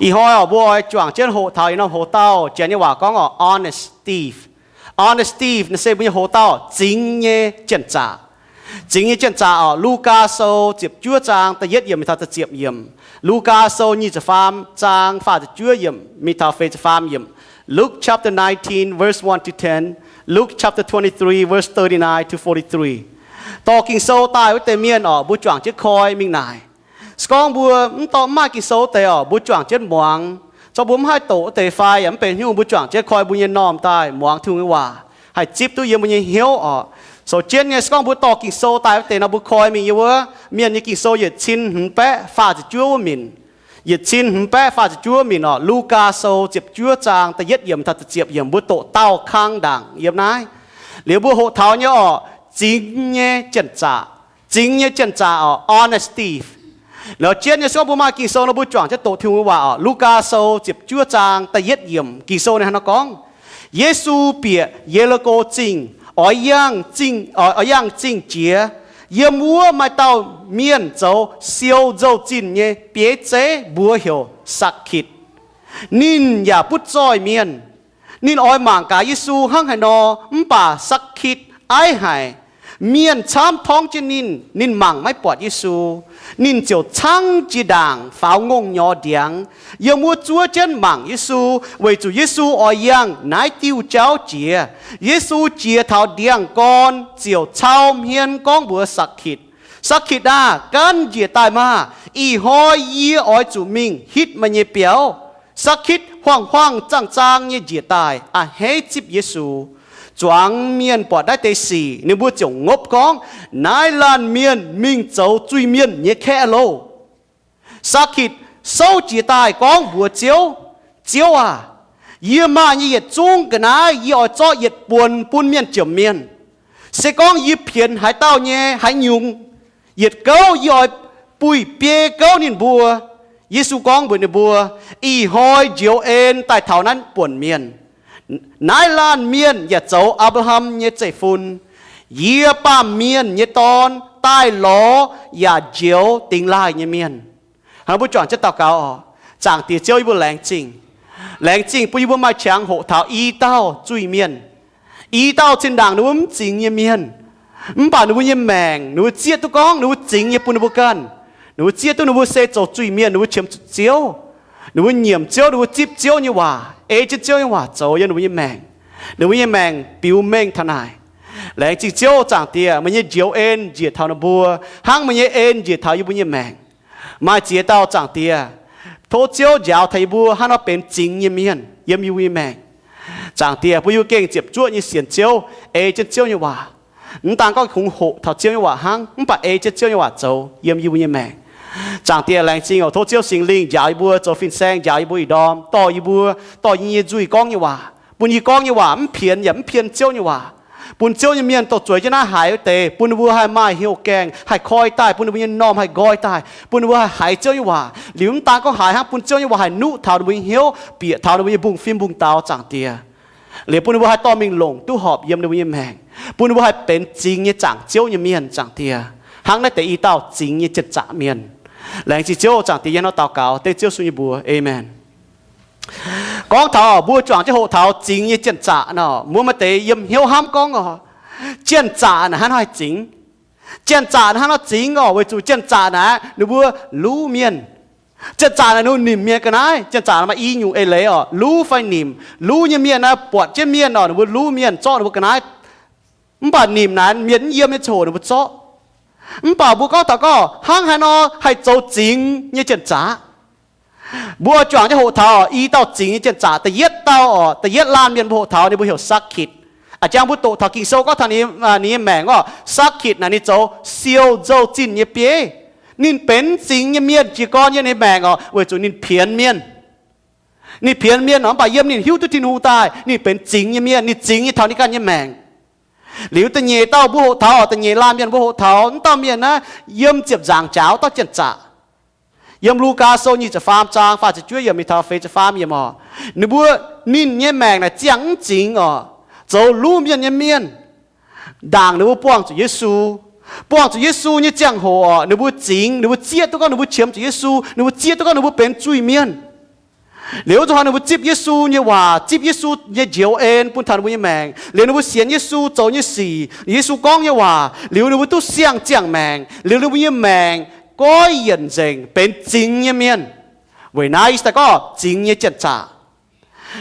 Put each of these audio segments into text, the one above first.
Ih hnoi oc, mbuo oix juangc jienv hoqc taux yietc norm hoz dauh, Janx nyei waac gorngv oc, honest thief. Honest thief naaiv se mbuo nyei hoz dauh zingx nyei janx-zaqc. Zingx nyei janx-zaqc oc, Lugaa Sou ziepc juov zaang da'yietv yiemc mingh taux da'ziepc yiemc. Lugaa Sou nyic ziepc faam zaang faah ziepc juov yiemc mingh taux feix ziepc faam yiemc. Luke chapter nineteen, verse one to ten. Luke chapter twenty-three, verse thirty-nine to forty-three. Dorh Ging-Sou daaih wuov deix mienh oc, mbuo juangc jienv koi mingh naaic. Se gorngv mbuo mv dorh, mv maaih Ging-Sou wuov deix oc, mbuo juangc jienv muangx. Zorqv mbuo mv haih doqc wuov deix fai yaac mv benx haaix nyungc, mbuo juangc jienv koi mbuo nyei m'normh daaih muangx Tin-Hungh nyei waac, haih zipv duqv yiem mbuo nyei hnyouv oc. Sou jienv nyei, se gorngv mbuo dorh Ging-Sou daaih wuov deix nor, mbuo koi mingh yiem wuov Mienh nyei Ging-Sou yietc cin hmz baeqv faah ziepc juov wuov minc. Yietc cin hmz baeqv faah ziepc juov wuov minc oc, Lugaa Sou ziepc juov zaang da'yietv yiemc taux da'ziepc yiemc, mbuo doqc daauh kang ndaangc yiem naaiv. Liuz mbuo hoqc taux nyei oc, zingx nyei janx-zaqc. Zingx nyei janx-zaqc oc, honest thief. Liuz jienv nyei, se gorngv mbuo maaih Ging-Sou nor, mbuo juangc jienv doqc Tin-Hungh waac oc. Lugaa Sou ziepc juov zaang da'yietv yiemc, Ging-Sou ninh hnangv naaiv gorngv, Yesu bieqc Ye^li^ko Zingh, oix yangh zingh, oix yangh zingh jiex. Yiem wuov maaih dauh mienh zoux siou nzou-zinh nyei bieiv zeiv, mbuox heuc Sakc^kitc. Ninh yaac butv zoih mienh. Ninh oix mangc gaax Yesu hnangv haaix nor, mv baac Sakc^kitc aiv haic. Mienh camv torngv jienv ninh, ninh mangc maiv buatc Yesu. Ninh ziouc caangv jiex ndaangc faaux ngongh nyorx ndiangx, yiem wuov zuov jienv mangc Yesu, weic zuqc Yesu oix yangh naaiv diuh jauv jiex. Yesu jiex taux ndiangx-gorn ziouc cau hmien gorngv mbuox Sakc^kitc, Sakc^kitc aah! Gaanv njiec daaih maah! Ih hnoi yie oix zuqc mingh hitv meih nyei biauv. Sakc^kitc huaang-huaang zaang-zaang nyei njiec daaih, a'hneiv zipv Yesu. Zuangx mienh buatc naaiv deix sic, ninh mbuo ziouc ngopv gorngv, Naaiv laanh mienh mingh zoux zuiz-mienh nyei kaeqv loh! Sakc^kitc souv jiez daaih gorngv mbuox Ziouv, Ziouv aah! Yie maaih nyei yietc zungv ga'naaiv yie oix zorqv yietc buonc bun mienh jomc mienh. Se gorngv yie pienx haaix dauh nyei haaix nyungc, yietc gouv yie oix buih biei gouv ninh mbuo. Yesu gorngv mbuox ninh mbuo, Ih hnoi njoux en daaih taux naaiv buonc mienh. Naaiv laanh mienh yaac zoux Apc^laa^ham nyei zeiv-fun. Yie, Baamh Mienh nyei Dorn, daaih lorz yaac njoux dingx laaih nyei mienh. Hnangv mbuo juangc jienv daux gaux oc. Zaangc Diex Ziouv, yie mbuo laengz zingh. Laengz zingh bun yie mbuo maaih qangx hoqc taux i dauh zuiz-mienh. I dauh zinh ndaangc ninh mbuo mv zingx nyei mienh, mv baac ninh mbuo nyei maengc, ninh mbuo zieqv duqv gorngv ninh mbuo zingx nyei bun ninh mbuo ganh. Ninh mbuo zieqv duqv ninh mbuo se zoux zuiz-mienh, ninh mbuo qiemx zuqc Ziouv. Ninh mbuo nyiemc Ziouv, ninh mbuo zipv Ziouv nyei waac, ei jienv Ziouv nyei waac zoux yiem ninh mbuo nyei maengc. Ninh mbuo nyei maengc biux mengh taux naaic. Laengz zingh Ziouv, Zaangc Diex, meih nyei njoux en njiec taux ninh mbuo, hnangv meih nyei en njiec taux yie mbuo nyei maengc. Maaih ziex dauh, Zaangc Diex, tov Ziouv njaaux taux yie mbuo hnangv nor benx zingx nyei mienh yiem yie mbuo nyei maengc. Zaangc Diex, bun yie mbuo gengh ziepc zuoqv nyei sienx Ziouv, ei jienv Ziouv nyei waac. Mv daan gorngv kungx hoqc taux Ziouv nyei waac hnangv, mv baac ei jienv Ziouv nyei waac zoux yiem yie mbuo nyei maengc. Zaangc Diex, laengz zingh oc. Tov Ziouv Singx Lingh njaaux yie mbuo zoux fin-saeng, njaaux yie mbuo ih ndorm, dorh yie mbuo, dorh yie nyei nzuih gorngv nyei waac, bun yie gorngv nyei waac mv pienx yaac mv pien Ziouv nyei waac, bun Ziouv nyei mienh douh zueiz jienv naaiv haiz wuov deix, bun ninh mbuo haih maaih hnyouv gaengh, haih koi daaih, bun ninh mbuo nyei m'normh haih nqoi daaih, bun ninh mbuo haih haiz Ziouv nyei waac. Liuz mv daan gorngv haiz hnangv, bun Ziouv nyei waac haih nuqv taux ninh mbuo nyei hnyouv, bieqc taux ninh mbuo nyei mbungv-fim mbungv-daux, Zaangc Diex. Liuz bun ninh mbuo haih dorh mingh longc duqv horpc yiem ninh mbuo nyei maengc, bun ninh mbuo haih benx zingx nyei zaangc Ziouv nyei mienh, Zaangc Diex, hnangv naaiv deix i dauh zingx nyei janx-zaqc mienh. Laengz zingh Ziouv, Zaangc Diex, yie hnangv nor daux gaux dengv Ziouv Yesu nyei mbuox, aamen. Gorngv taux mbuo juangc jienv hoqc taux zingx nyei janx-zaqc nor, mbuo maaih deix yiem hnyouv hnamv gorngv oc, janx-zaqc naaic hnangv haaix zingx? Janx-zaqc naaic hnangv nor zingx oc, weic zuqc janx-zaqc naaic ninh mbuo luv mienh. Janx-zaqc naaic ninh mbuo nimc mienh ga'naaiv. Janx-zaqc maaih i nyungc eix leiz oc, luv fai nimc. Luv nyei mienh naaic buatc jienv mienh oc, ninh mbuo luv mienh, zorqv ninh mbuo ga'naaiv. Mv baac nimc naaic mienh mv yiem nyei ziangh hoc ninh mbuo zorqv. Mv baac mbuo gorngv taux gorngv hnangv haaix nor haih zoux zingx nyei janx-zaqc? Mbuo juangc jienv hoqc taux i dauh zingx nyei janx-zaqc. Da'yietv dauh oc, da'yietv laanh mienh mbuo hoqc taux ninh mbuo heuc Sakc^kitc. A'jang mbuo doqc taux Ging-Sou gorngv taux ninh nyei maengc oc, Sakc^kitc naaic ninh zoux siou nzou-zinh nyei bieiv. Ninh benx zingx nyei mienh jiez gorn yiem ninh maengc oc, weic zuqc ninh pienx mienh. Ninh pienx mienh oc, mv baac yiem ninh hiuv duqv Tin-Hungh daaih, ninh benx zingx nyei mienh, ninh zingx nyei taux ninh ganh nyei maengc. Liuz da'nyeic dauh mbuo hoqc taux oc, da'nyeic laanh mienh mbuo hoqc taux, wuov dauh mienh naaiv yiem ziepc nzaangc jaax wuov dauh janx-zaqc. Yiem Lugaa Sou nyic ziepc faam zaang faah ziepc juov yiemc mingh taux feix ziepc faam yiemc oc, ninh mbuo, ninh nyei maengc naaic ziangh mv zingx oc, zoux luv mienh nyei mienh. Ndaangc ninh mbuo buangh zuqc Yesu, buangh zuqc Yesu nyei ziangh hoc oc, ninh mbuo zingx, ninh mbuo zieqv duqv gorngv ninh mbuo qiemx zuqc Yesu, ninh mbuo zieqv duqv gorngv ninh mbuo benx zuiz-mienh. Liuz wuov zuqc hnoi ninh mbuo zipv Yesu nyei waac, zipv Yesu nyei njoux en bun taux ninh mbuo nyei maengc. Liuz ninh mbuo sienx Yesu zoux nyei sic, Yesu gorngv nyei waac, liuz ninh mbuo duqv siang-ziangh maengc. Liuz ninh mbuo nyei maengc goiv yienc nzengc, benx zingx nyei mienh. Weic naaiv yie daaih gorngv zingx nyei janx-zaqc.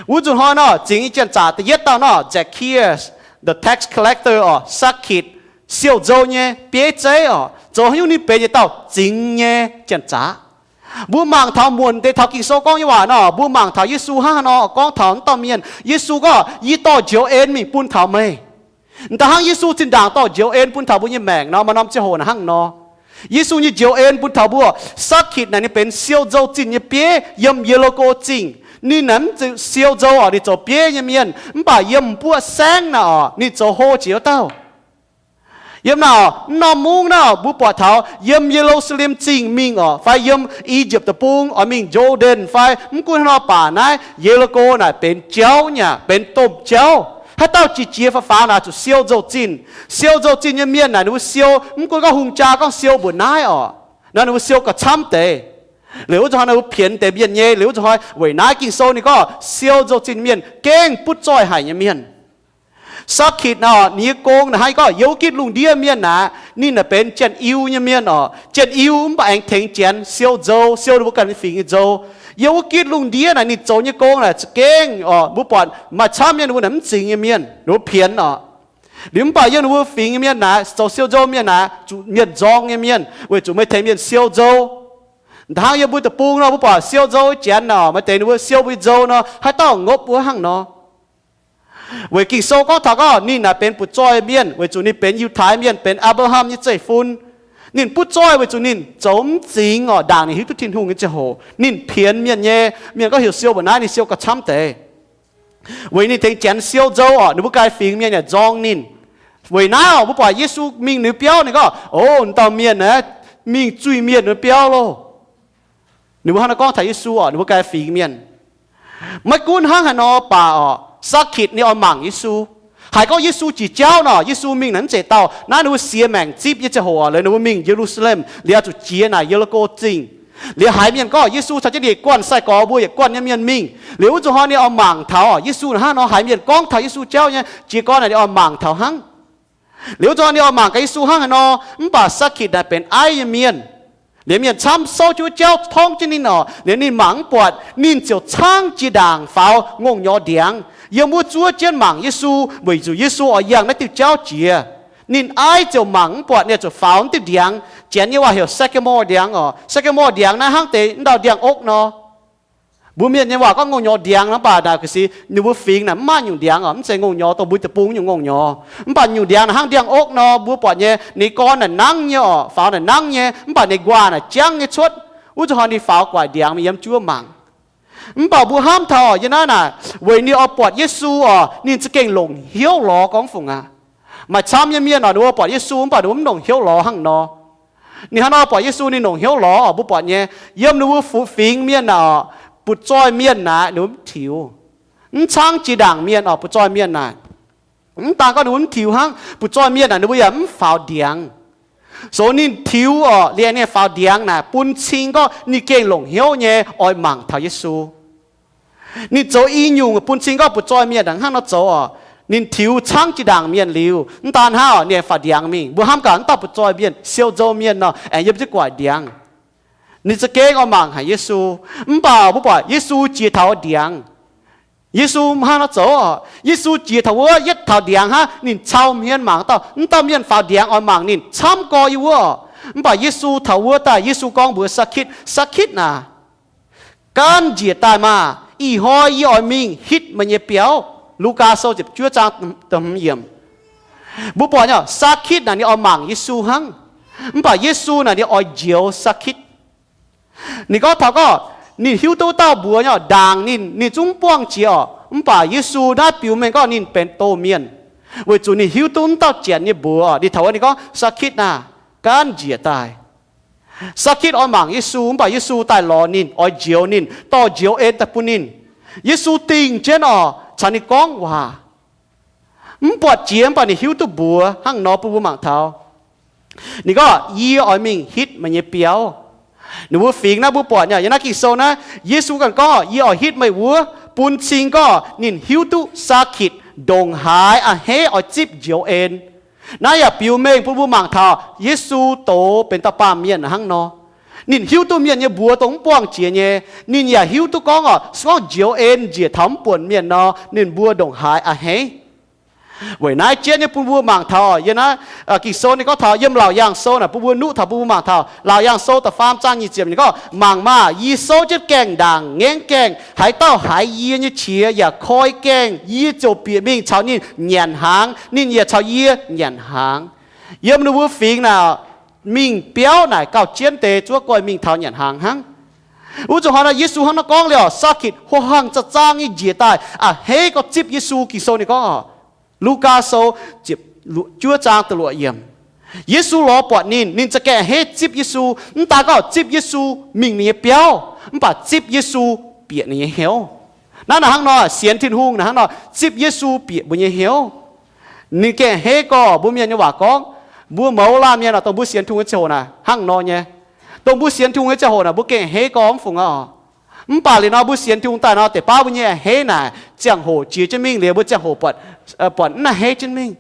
Wuov zuqc hnoi nor, zingx nyei janx-zaqc da'yietv dauh nor, Zacchaeus, the tax collector, oc, Sakitc, siou-nzou nyei bieiv zeiv oc. Zoux haaix nyungc ninh benx yietc dauh zingx nyei janx-zaqc? Mbuo mangc taux muonc deix taux Ging-Sou gorngv nyei waac nor, mbuo mangc taux Yesu hnangv haaix nor gorngv taux wuov dauh mienh. Yesu gorngv, Yie dorh njoux en mingh bun taux meih. Da'hnangv Yesu zinh ndaangc dorh njoux en bun taux mbuo nyei maengc nor, maaih norm ziangh hoc naaic hnangv nor. Yesu nyei njoux en bun taux mbuo, Sakitc naaic ninh benx siou-nzou zinh nyei bieiv yiem Ye^li^ko Zingh. Ninh naaic mv zuqc siou-nzou oc, ninh zoux bieiv nyei mienh, mv baac yiem m'buoqv saengv naaic oc, ninh zoux hlo jiex wuov dauh. Yiem naaic, mv norm mungv naaic, mbuo buatc taux yiem Ye^lu^saa^lem Zingh mingh oc, fai yiem I^yipv Deic-Bung oix mingh Jordan, fai mv gunv haaix nor baac naaiv Ye^li^ko naaic benx jauv nyei aqv, benx domh jauv. Haaix dauh jiex jiex faaux faaux naaic zuqc siou nzou-zinh. Siou nzou-zinh nyei mienh naaic ninh mbuo siou, mv gunv gorngv hungh jaa gorngv siou mbuoqc naaiv oc, naaiv ninh mbuo siou gauh camv deix. Liuz wuov zuqc hnoi ninh mbuo pienx deix mienh nyei. Liuz wuov zuqc hnoi weic naaiv Ging-Sou ninh gorngv siou nzou-zinh mienh gengh butv zoih haic nyei mienh. Sakitc naaic, ninh nyei gong naaic hnangv gorngv yiem wuov gitv lungh ndiev mienh naaic, ninh naaic benx janx-iu nyei mienh oc. Janx-iu mv baac aengx tengx janx siou nzou, siou ninh mbuo ganh fingx nyei nzou. Yiem wuov gitv lungh ndiev naaic ninh zoux nyei gong naaic za'gengh oc, mbuo buatc maaih camv mienh ninh mbuo naaic mv zingx nyei mienh, ninh mbuo pienx oc. Liuz mv baac yiem ninh mbuo fingx nyei mienh naaic, zoux siou nzou mienh naaic, zuqc mienh nzorng nyei mienh, weic zuqc meih tengx mienh siou nzou. Hnangv yiem mbuo deic-bung nor, mbuo buatc siou nzou janx naaic, maaih deix ninh mbuo siou mbuo nzou nor, haaix dauh ngopv mbuo hnangv nor. Weic Ging-Sou gorngv taux gorngv ninh naaic benx butv zoih mienh, weic zuqc ninh benx Yiutai Mienh, benx Apc^laa^ham nyei zeiv-fun. Ninh butv zoih weic zuqc ninh zoux mv zingx oc, ndaangc ninh hiuv duqv Tin-Hungh nyei ziangh hoc. Ninh pienx mienh nyei, mienh gorngv heuc siou mbuoqc naaiv, ninh siou gauh camv deix. Weic ninh tengx janx siou nzou oc, ninh mbuo ganh fingx mienh yaac nzorng ninh. Weic naaiv oc, mbuo buatc Yesu mingh ninh biauv, ninh gorngv, O, dauh mienh aeqv, mingh zuiz-mienh ninh biauv loh. Ninh mbuo hnangv naaiv gorngv taux Yesu oc, ninh mbuo ganh fingx mienh. Maiv gunv hnangv haaix nor baac oc, Sakitc ninh oix mangc Yesu. Haiz gorngv Yesu jiex jauv nor, Yesu mingh naaic mv zeiz dauh naaiv ninh mbuo siex maengc zipv nyei ziangh hoc, liuz ninh mbuo mingh Ye^lu^saa^lem, liuz zuqc jiex naaic Ye^li^ko Zingh. Liuz haiz mienh gorngv Yesu caux jienv ninh guanh, sai-gorx mbuo yietc guanh nyei mienh mingh. Liuz wuov zuqc hnoi ninh oix mangc taux Yesu naaic hnangv nor, haiz mienh gorngv taux Yesu jauv nyei, jiez gorn naaic ninh oix mangc taux hnangv. Liuz wuov zuqc hnoi ninh oix mangc gaax Yesu hnangv haaix nor, mv baac Sakitc naaic benx aiv nyei mienh. Liuz mienh camv souv jienv wuov jauv torngv jienv ninh oc, liuz ninh mangc mv buatc, ninh ziouc caangv jiex ndaangc faaux ngongh nyorx ndiangx yiem wuov zuov jienv mangc Yesu, weic zuqc Yesu oix yangh naaiv diuh jauv jiex. Ninh aiv ziouc mangc mv buatc, ninh ziouc faaux wuov diuh ndiangx. Janx nyei waac heuc sycamore ndiangx oc. Sycamore ndiangx naaiv hnangv deix wuov dauh ndiangx-okv nor. Mbuo mienh nyei waac gorngv ngongh nyorx ndiangx nor, mv baac naaic ga'sie ninh mbuo fingx naaic mv maaih nyungc ndiangx oc, mv zeiz ngongh nyorx dongh mbuo deic-bung nyungc ngongh nyorx. Mv baac nyungc ndiangx naaic hnangv ndiangx-okv nor, mbuo buatc nyei, ninh gorn naaic nangv nyei oc, faaux naaic nangv nyei, mv baac ninh nquaah naaic jangv nyei cuotv. Wuov zuqc hnoi ninh faaux guaic ndiangx mingh yiem juov mangc. Mv baac mbuo hnamv taux yiem naaiv naaic, weic ninh oix buatc Yesu oc, ninh za'gengh longc hnyouv lorz gorngv fungc aqv. Maaih camv nyei mienh oc, ninh mbuo buatc Yesu mv baac ninh mbuo mv longc hnyouv lorz hnangv nor. Ninh hnangv nor buatc Yesu ninh longc hnyouv lorz oc, mbuo buatc nyei, yiem ninh mbuo fu-, fingx mienh naaic oc, butv zoih mienh naaic ninh mbuo mv tiux. Mv caangv jiex ndaangc mienh oc, butv zoih mienh naaic. Mv daan gorngv ninh mbuo mv tiux hnangv, butv zoih mienh naaic ninh mbuo yaac mv faaux ndiangx. So ninh tiux oc, liuz ninh faaux ndiangx naaic bun cing gorngv ninh gengh longc hnyouv nyei oix mangc taux Yesu. Ninh zoux i nyungc bun cing gorngv butv zoih mienh hnangv nor zoux oc. Ninh tiux caangv jiex ndaangc mienh liuz, mv daan hnangv oc, ninh aengx faaux ndiangx mingh. Mbuo hnamv gaax wuov dauh butv zoih mienh, siou nzou mienh nor, aengx yiem jienv guaic ndiangx. Ninh za'gengh oix mangc haic Yesu. Mv baac mbuo buatc Yesu jiex taux wuov ndiangx. Yesu hnangv nor zoux oc. Yesu jiex taux wuov, yietv taux ndiangx hnangv, ninh cau hmien mangc dauh, wuov dauh mienh faaux ndiangx oix mangc ninh camv gorx yiem wuov oc. Mv baac Yesu taux wuov daaih, Yesu gorngv mbuox Sakitv, Sakitv aac, gaanv njiec daaih maah! Ih hnoi yie oix mingh hitv meih nyei biauv. Lugaa Sou ziepc juov zaang da'hmz yiemc. Mbuo buatc nyei, Sakitv naaic ninh oix mangc Yesu hnangv. Mv baac Yesu naaic ninh oix njoux Sakitv. Ninh gorngv taux gorngv, ninh hiuv duqv dauh mbuox nyei, ndaangc ninh, ninh zungv buangh jiex oc. Mv baac Yesu naaiv biux mengh gorngv ninh benx doh mienh, weic zuqc ninh hiuv duqv wuov dauh janx nyei mbuox. Ninh taux wuov ninh gorngv, Sakitv aah, gaanv njiec daaih. Sakitv oix mangc Yesu, mv baac Yesu daaih lorz ninh, oix njoux ninh, dorh njoux en daaih bun ninh. Yesu dingh jienv oc, caux ninh gorngv waac. Mv buatc jiex, mv baac ninh hiuv duqv mbuox hnangv nor bun mbuo mangc taux. Ninh gorngv, Yie oix mingh hitv meih nyei biauv. Ninh mbuo fingx naaiv mbuo buatc nyei, yiem naaiv Ging-Sou naaiv, Yesu ganh gorngv, Yie oix hitv meih wuov, bun cing gorngv ninh hiuv duqv Sakitc ndongc haaix a'hneiv oix zipv njoux en. Naaiv yaac biux mengh bun mbuo mangc taux Yesu doz benx dauh baamh mienh hnangv nor. Ninh hiuv duqv mienh nyei mbuox dongh mv buangh jiex nyei. Ninh yaac hiuv duqv gorngv oc, se gorngv njoux en njiec taux mv buonc mienh nor, ninh mbuo ndongc haaix a'hneiv. Weic naaiv jienv nyei bun mbuo mangc taux yiem naaiv Ging-Sou ninh gorngv taux yiem Laauc Yaangh Sou naaic bun mbuo nuqv taux, bun mbuo mangc taux Laauc Yaangh Sou da'faam zaang nyic ziepc ninh gorngv, Mangc maah! Yie souv jienv gaengh ndaangc, ngaengv gaengh, haaix dauh haiz yie nyei qiex yaac koi gaengh, yie ziouc bieqc mingh caux ninh nyanc hnaangx, ninh yaac caux yie nyanc hnaangx. Yiem ninh mbuo fingx naaic, mingh biauv naaic gauh jienv deix zuov goiv mingh taux nyanc hnaangx hnangv. Wuov zuqc hnoi naaic Yesu hnangv nor gorngv liuz, Sakitc huo hangh za'zaang nyei njiec daaih a'hneiv gorngv zipv Yesu. Ging-Sou ninh gorngv, Lugaa Sou ziepc juov zaang da'luoqc yiemc, Yesu lorz buatc ninh, ninh za'gengh a'hneiv zipv Yesu. Mv daaih gorngv zipv Yesu mingh ninh nyei biauv, mv baac zipv Yesu bieqc ninh nyei hnyouv. Naaiv naaic hnangv nor, sienx Tin-Hungh naaic hnangv nor, zipv Yesu bieqc mbuo nyei hnyouv. Ninh gengh a'hneiv gorngv, mbuo mienh nyei waac gorngv, mbuo mouz laanh mienh oc, dongh mbuo sienx Tin-Hungh nyei ziangh hoc naaic hnangv nor nyei. Dongh mbuo sienx Tin-Hungh nyei ziangh hoc naaic mbuo gengh a'hneiv gorngv mv fungc aqv oc. Mv baac liuz nor mbuo sienx Tin-Hungh daaih nor, deix baav mbuo nyei a'hneiv naaic ziangh hoc jiex jienv mingh liuz, mbuo ziangh hoc buatc, buatc mv a'hneiv jienv mingh.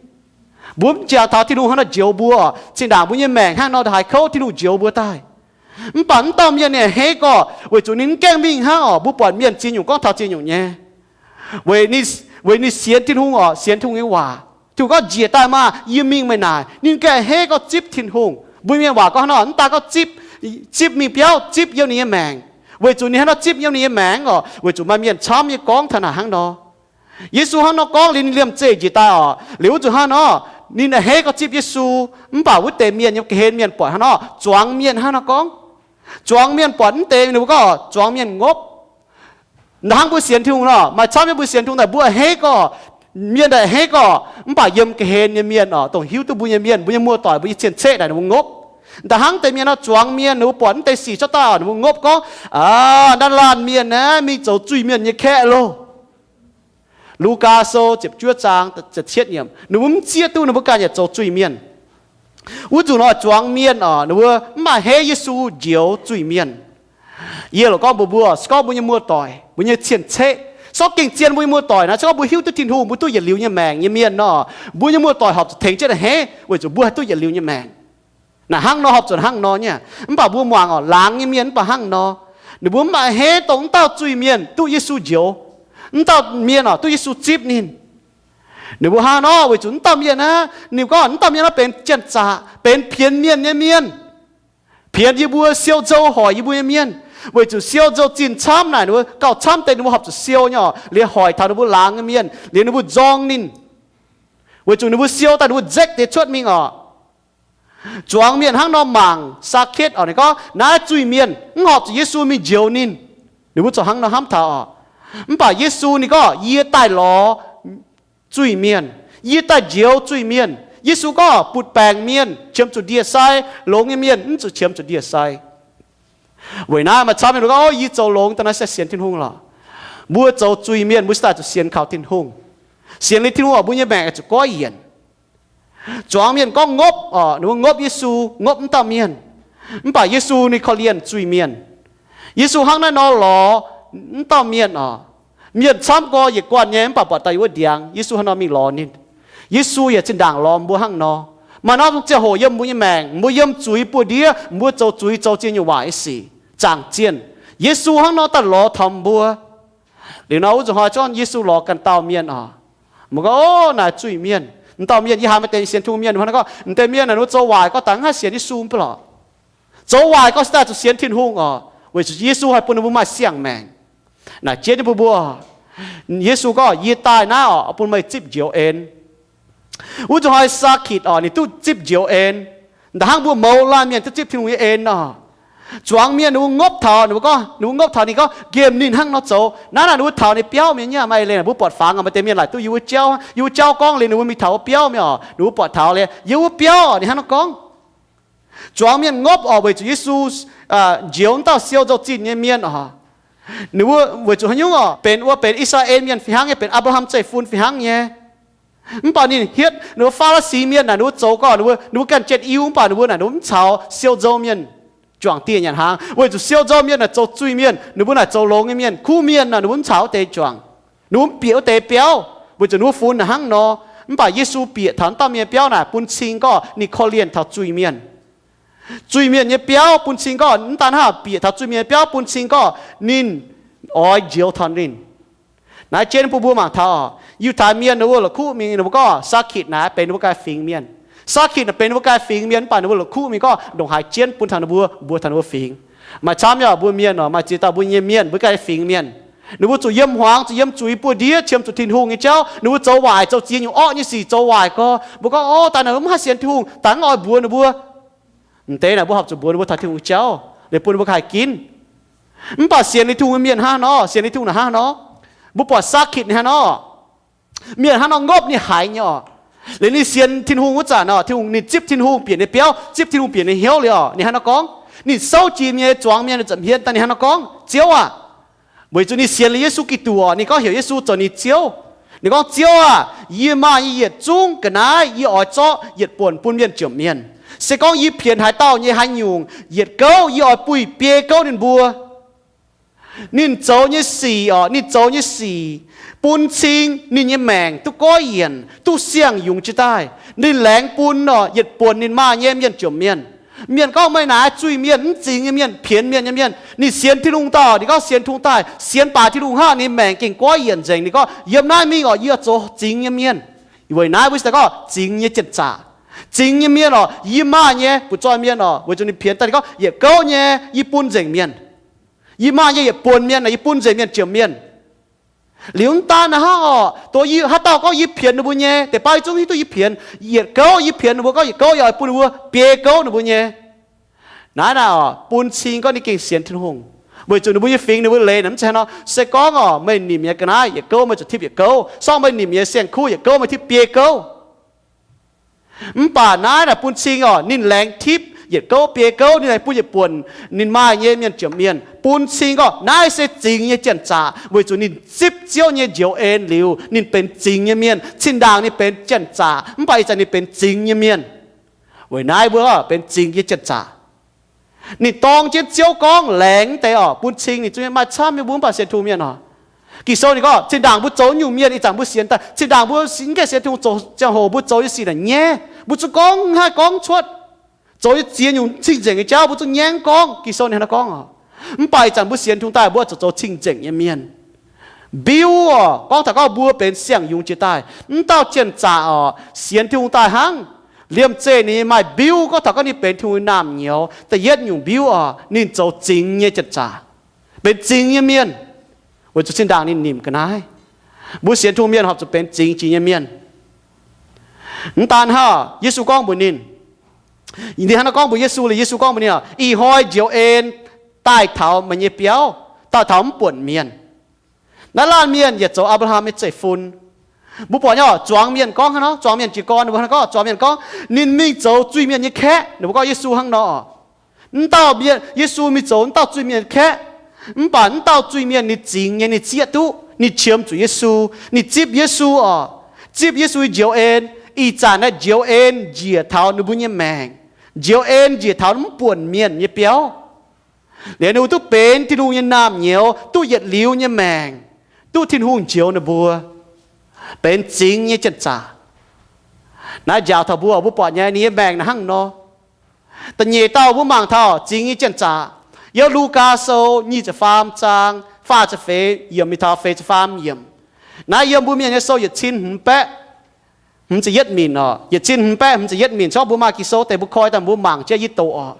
Mbuo mv jangx taux Tin-Hungh hnangv nor njoux mbuo oc. Zinh ndaangc mbuo nyei maengc hnangv nor haiz kouv, Tin-Hungh njoux mbuo daaih. Mv baac mv dauh mienh ninh a'hneiv gorngv weic zuqc ninh mv gaengh mingh hnangv oc. Mbuo buatc mienh ziex nyungc gorngv taux ziex nyungc nyei. Weic ninh sienx Tin-Hungh oc, sienx Tin-Hungh nyei waac. Tin-Hungh gorngv, Njiec daaih maah! Yie mingh meih naaic. Ninh gengh a'hneiv gorngv zipv Tin-Hungh. Mbuo mienh waac gorngv hnangv nor, mv daaih gorngv zipv, zipv mingh biauv, zipv yiem ninh nyei maengc. Weic zuqc ninh hnangv nor zipv yiem ninh nyei maengc oc, weic zuqc maaih mienh camv nyei gorngv taux naaic hnangv nor. Yesu hnangv nor gorngv liuz ninh liemh zeih njiec daaih oc. Liuz wuov zuqc hnangv nor, ninh a'hneiv gorngv zipv Yesu. Mv baac wuov deix mienh nyei ga'hlen mienh buatc hnangv nor, zuangx mienh hnangv nor gorngv. Zuangx mienh buatc mv deix ninh mbuo gorngv zuangx mienh ngopv. Hnangv mbuo sienx Tin-Hungh nor, maaih camv nyei mbuo sienx Tin-Hungh daaih mbuo a'hneiv gorngv, mienh daaih a'hneiv gorngv, mv baac yiem ga'hlen nyei mienh oc, dongh hiuv duqv mbuo nyei mienh, mbuo nyei muoz-doic, mbuo nyei cien-ceqv naaic ninh mbuo ngopv. Da'hnangv deix mienh nor, zuangx mienh ninh mbuo buatc mv deix sic cuotv daaih oc, ninh mbuo ngopv gorngv, Aav, naaiv laanh mienh naaiv mingh zoux zuiz-mienh nyei kaeqv loh. Lugaa Sou ziepc juov zaang ziepc cietv yiemc, ninh mbuo mv zieqv duqv ninh mbuo ganh yaac zoux zuiz-mienh. Wuov zuqc nor zuangx mienh oc, ninh mbuo mv maaih a'hneiv Yesu njoux zuiz-mienh. Yie loc gorngv mbuox mbuo, se gorngv mbuo nyei muoz-doic, mbuo nyei cien-ceqv, se gorngv gengh zien mbuo nyei muoz-doic naaic, se gorngv mbuo hiuv duqv Tin-Hungh, mbuo duqv yietc liuz nyei maengc nyei mienh nor, mbuo nyei muoz-doic horpc zuqc tengx jienv a'hneiv weic zuqc mbuo haih duqv yietc liuz nyei maengc. Naaic hnangv nor horpc zuqc hnangv nor nyei. Mv baac mbuo muangx oc, laangz nyei mienh mv baac hnangv nor. Ninh mbuo mv maaih a'hneiv dongh mv dauh zuiz-mienh duqv Yesu njoux. Mv dauh mienh oc duqv Yesu zipv ninh. Ninh mbuo hnangv nor weic zuqc mv dauh mienh aqv, ninh gorngv mv dauh mienh nor benx janx-zaqc, benx pienx mienh nyei mienh. Pienx yie mbuo, siou nzou hoic yie mbuo nyei mienh. Weic zuqc siou nzou-zinh camv naaic, ninh mbuo gauh camv deix ninh mbuo horpc zuqc siou nyei oc, liuz hoic taux ninh mbuo laangz nyei mienh, liuz ninh mbuo nzorng ninh. Weic zuqc ninh mbuo siou daaih ninh mbuo nzekv deix cuotv mingh oc. Zuangx mienh hnangv nor mangc Saketv oc, ninh gorngv naaiv zuiz-mienh mv horpc zuqc Yesu mingh njoux ninh. Ninh mbuo corc hnangv nor hnamv taux oc. Mv baac Yesu ninh gorngv, Yie daaih lorz zuiz-mienh. Yie daaih njoux zuiz-mienh. Yesu gorngv butv-baengc mienh qiemx zuqc ndie-sai, longx nyei mienh mv zuqc qiemx zuqc ndie-sai. Weic naaiv maaih camv mienh gorngv, Yie zoux longx daaih naaiv se sienx Tin-Hungh lorqc. Mbuo zoux zuiz-mienh mbuo se daaih zuqc sienx kaux Tin-Hungh. Sienx liuz Tin-Hungh oc, mbuo nyei maengc zuqc goiv yienc. Zuangx mienh gorngv ngopv oc, ninh mbuo ngopv Yesu, ngopv mv dauh mienh. Mv baac Yesu ninh korv-lienh zuiz-mienh. Yesu hnangv naaiv nor lorz mv dauh mienh oc. Mienh camv gorx yietc guanh nyei mv baac buatc daaih wuov ndiangx, Yesu hnangv nor mingh lorz ninh. Yesu yaac zinh ndaangc lorz mbuo hnangv nor. Maaih norm ziangh hoc yiem mbuo nyei maengc, mbuo yiem zuiz buoz-ndiev, mbuo zoux zuiz zoux ziex nyungc waaic sic, zaangc zienh. Yesu hnangv nor daaih lorz taux mbuo. Liuz nor wuov zuqc hnoi zorqv Yesu lorz ganh dauh mienh oc. Mbuo gorngv, Ov, naaic zuiz-mienh. M'dauh mienh yie haiz maaih deix sienx Tin-Hungh mienh hnangv nor gorngv, m'deix mienh naaic ninh mbuo zoux waaic gorngv dangx mv haih sienx Yesu mv baac lorqc. Zoux waaic gorngv se daaih zuqc sienx Tin-Hungh oc, weic zuqc Yesu haih bun ninh mbuo maaih siang-maengc. Naaic jienv nyei mbuo mbuo, Yesu gorngv, Yie daaih naaiv oc, bun meih zipv njoux en. Wuov zuqc hnoi Sakitc oc, ninh duqv zipv njoux en. Da'hnangv mbuo mouz laanh mienh duqv zipv Tin-Hungh nyei en oc. Zuangx mienh ninh mbuo ngopv taux, ninh mbuo gorngv, ninh mbuo ngopv taux ninh gorngv nqemh ninh hnangv nor zoux. Naaiv naaic ninh mbuo taux ninh biauv mienh nyei, maaih leiz mbuo buatc fangx oc, maaih deix mienh laaic duqv yie wuov jauv, yie wuov jauv gorngv liuz ninh mbuo mingh taux wuov biauv mienh oc, ninh mbuo buatc taux liuz yie wuov biauv oc, ninh hnangv nor gorngv. Zuangx mienh ngopv oc, weic zuqc Yesu njoux wuov dauh siou nzou-zinh nyei mienh oc. Ninh mbuo weic zuqc haaix nyungc oc, benx wuov benx I^saa^laa^en mienh fih hnangv nyei, benx Apc^laa^ham zeiv-fun fih hnangv nyei. Mv baac ninh hietv ninh mbuo Faa^li^si mienh naaic, ninh mbuo zoux gorngv ninh mbuo, ninh mbuo ganh jienv iu, mv baac ninh mbuo naaic ninh mbuo mv caux siou nzou mienh juangc dieh nyanc hnaangx, weic zuqc siou nzou mienh naaic zoux zuiz-mienh, ninh mbuo naaic zoux longx nyei mienh, kuv mienh naaic, ninh mbuo mv caux wuov deix juangc. Ninh mbuo mv bieqc wuov deix biauv, weic zuqc ninh mbuo funx naaic hnangv nor. Mv baac Yesu bieqc taux naaiv dauh mienh biauv naaic bun cing gorngv ninh korv-lienh taux zuiz-mienh. Zuiz-mienh nyei biauv bun cing gorngv, mv daan hnangv, bieqc taux zuiz-mienh nyei biauv bun cing gorngv ninh oix njoux taux ninh. Naaiv jienv bun mbuo mangc taux, Yiutai Mienh ninh mbuo la'kuqv mingh, ninh mbuo gorngv Sakitc naaic benx ninh mbuo ganh fingx mienh. Sakitc naaic benx ninh mbuo ganh fingx mienh, mv baac ninh mbuo la'kuqv mingh gorngv ndongc haaix jienv bun taux ninh mbuo, mbuox taux ninh mbuo fingx. Maaih camv nyei mbuo mienh oc, maaih ziex dauh mbuo nyei mienh, mbuo ganh fingx mienh, ninh mbuo zuqc yiem hmuangx, zuqc yiem zuiz, buoz-ndiev, qiemx zuqc Tin-Hungh nyei jauv, ninh mbuo zoux waaic, zoux ziex nyungc orqv nyei sic, zoux waaic gorx. Mbuo gorngv, o, daaih naaic mv haih sienx Tin-Hungh, daaih mv oix mbuox ninh mbuo. M'deix naaic mbuo horpc zuqc mbuox ninh mbuo taux Tin-Hungh nyei jauv, liuz bun ninh mbuo haih ginv. Mv baac sienx Tin-Hungh nyei mienh hnangv nor, sienx Tin-Hungh naaic hnangv nor. Mbuo buatc Sakitc ninh hnangv nor, mienh hnangv nor ngopv ninh haiz nyei oc. Liuz ninh sienx Tin-Hungh wuov zanc oc, Tin-Hungh, ninh zipv Tin-Hungh bieqc ninh biauv, zipv Tin-Hungh bieqc ninh hnyouv liuz oc, ninh hnangv nor gorngv. Ninh souv jiex mienh nyei zuangx mienh nza'hmien daaih, ninh hnangv nor gorngv, Ziouv aah! Weic zuqc ninh sienx liuz Yesu Giduc oc, ninh gorngv heuc Yesu zoux ninh Ziouv. Ninh gorngv, Ziouv aah! Yie maaih nyei yietc zungv ga'naaiv yie oix zorqv yietc buonc bun mienh jomc mienh. Se gorngv yie pienx haaix dauh nyei haaix nyungc, yietc gouv yie oix buih biei gouv ninh mbuo. Ninh zoux nyei sic oc, ninh zoux nyei sic bun cing ninh nyei maengc duqv goiv yienc, duqv siang-yungz jiez daaih. Ninh laengz bun oc, yietc buonc ninh maaih nyei mienh jomc mienh. Mienh gorngv, Meih naaic zuiz-mienh, mv zingx nyei mienh, pienx mienh nyei mienh. Ninh sienx Tin-Hungh daaih, ninh gorngv sienx Tin-Hungh daaih, sienx baaix Tin-Hungh hnangv, ninh maengc gengh goiv yienc nzengc. Ninh gorngv, Yiem naaiv mingh oc, yie oix zoux zingx nyei mienh. Weic naaiv mbuo se daaih gorngv zingx nyei janx-zaqc. Zingx nyei mienh oc, yie maaih nyei, butv-zoih mienh oc, weic zuqc ninh pienx daaih, ninh gorngv, Yietc gouv nyei yie bun nzengc mienh. Yie maaih nyei yietc buonc mienh naaic yie bun nzengc mienh jomc mienh. Liuz mv daan naaiv hnangv oc, dongh yie, haaix dauh gorngv yie pienx ninh mbuo nyei, deix baav yie zungv hiuv duqv yie pienx. Yietc gouv yie pienx ninh mbuo, gorngv yietc gouv yie oix bun ninh mbuo biei gouv ninh mbuo nyei. Naaiv naaic oc, bun cing gorngv ninh gengh sienx Tin-Hungh, weic zuqc ninh mbuo nyei fingx ninh mbuo leiz naaic mv zeiz hnangv nor. Se gorngv oc, meih nimc nyei ga'naaiv yietc gouv meih zuqc tipv yietc gouv. Se gorngv meih nimc nyei siang-kuv yietc gouv meih tipv biei gouv. Mv baac naaiv naaic bun cing oc, ninh laengz tipv yietc gouv biei gouv, ninh laengz bun yietc buonc ninh maaih nyei mienh jomc mienh, bun cing gorngv naaiv se zingx nyei janx-zaqc, weic zuqc ninh zipv Ziouv nyei njoux en liuz, ninh benx zingx nyei mienh. Zinh ndaangc ninh benx janx-zaqc, mv baac ih zanc ninh benx zingx nyei mienh. Weic naaiv mbuo benx zingx nyei janx-zaqc. Ninh dorng jienv Ziouv gorngv laengz deix oc, bun cing ninh zungv maaih camv nyei mbuo mv baac sienx Tin-Hungh mienh oc. Ging-Sou ninh gorngv, zinh ndaangc mbuo zoux nyungc mienh, ih zanc mbuo sienx daaih, zinh ndaangc mbuo mv gaengh sienx Tin-Hungh zoux ziangh hoc mbuo zoux nyei sic naaic nyaiv, mbuo zungv gorngv haih gorngv cuotv. Zoux nyei ziex nyungc cing-nzengc nyei jauv mbuo zungv nyaiv gorngv. Ging-Sou ninh hnangv naaiv gorngv oc. Mv baac ih zanc mbuo sienx Tin-Hungh daaih mbuo zuqc zoux cing-nzengc nyei mienh. Mbiuv oc, gorngv taux gorngv mbuo benx siang-yungz jiex daaih, mv dauh janx-zaqc oc, sienx Tin-Hungh daaih hnangv, liemh zeih ninh maaih mbiuv. Gorngv taux gorngv ninh benx Tin-Hungh nyei naamh nyouz, da'yietv nyungc mbiuv oc, ninh zoux zingx nyei janx-zaqc, benx zingx nyei mienh, weic zuqc zinh ndaangc ninh nimc ga'naaiv. Mbuo sienx Tin-Hungh mienh horpc zuqc benx zingx jiex nyei mienh. Mv daan hnangv, Yesu gorngv mbuox ninh, ninh hnangv naaiv gorngv mbuox Yesu, Yesu gorngv mbuox ninh, Ih hnoi njoux en daaih taux meih nyei biauv, daaih taux mv buonc mienh. Naaiv laanh mienh yietc zoux Apc^laa^ham nyei zeiv-fun. Mbuo buatc nyei oc, zuangx mienh gorngv hnangv nor, zuangx mienh jiez gorn ninh mbuo hnangv gorngv, zuangx mienh gorngv ninh mingh zoux zuiz-mienh nyei kaeqv, ninh mbuo gorngv Yesu hnangv nor. Mv dauh mienh, Yesu mingh zoux mv dauh zuiz-mienh nyei kaeqv. Mv baac mv dauh zuiz-mienh ninh zingx nyei, ninh zieqv duqv, ninh qiemx zuqc Yesu, ninh zipv Yesu oc, zipv Yesu nyei njoux en. Ih zanc naaiv njoux en njiec taux ninh mbuo nyei maengc, njoux en njiec taux mv buonc mienh nyei biauv. Liuz ninh mbuo duqv benx Tin-Hungh nyei naamh nyouz, duqv yietc liuz nyei maengc, duqv Tin-Hungh njoux ninh mbuo, benx zingx nyei janx-zaqc. Naaiv njaaux taux mbuo, mbuo buatc nyei ninh nyei maengc naaiv hnangv nor. Da'nyeic dauh mbuo mangc taux zingx nyei janx-zaqc, yiem Lugaa Sou nyic ziepc faam zaang faah ziepc feix yiemc mingh taux feix ziepc faam yiemc. Naaiv yiem mbuo Mienh nyei sou yietc cin hmz baeqv hmz ziepc yietv minc oc. Yietc cin hmz baeqv hmz ziepc yietv minc, corc mbuo maaih Ging-Sou deix mbuo koi daaih mbuo mangc jienv yie doqc oc.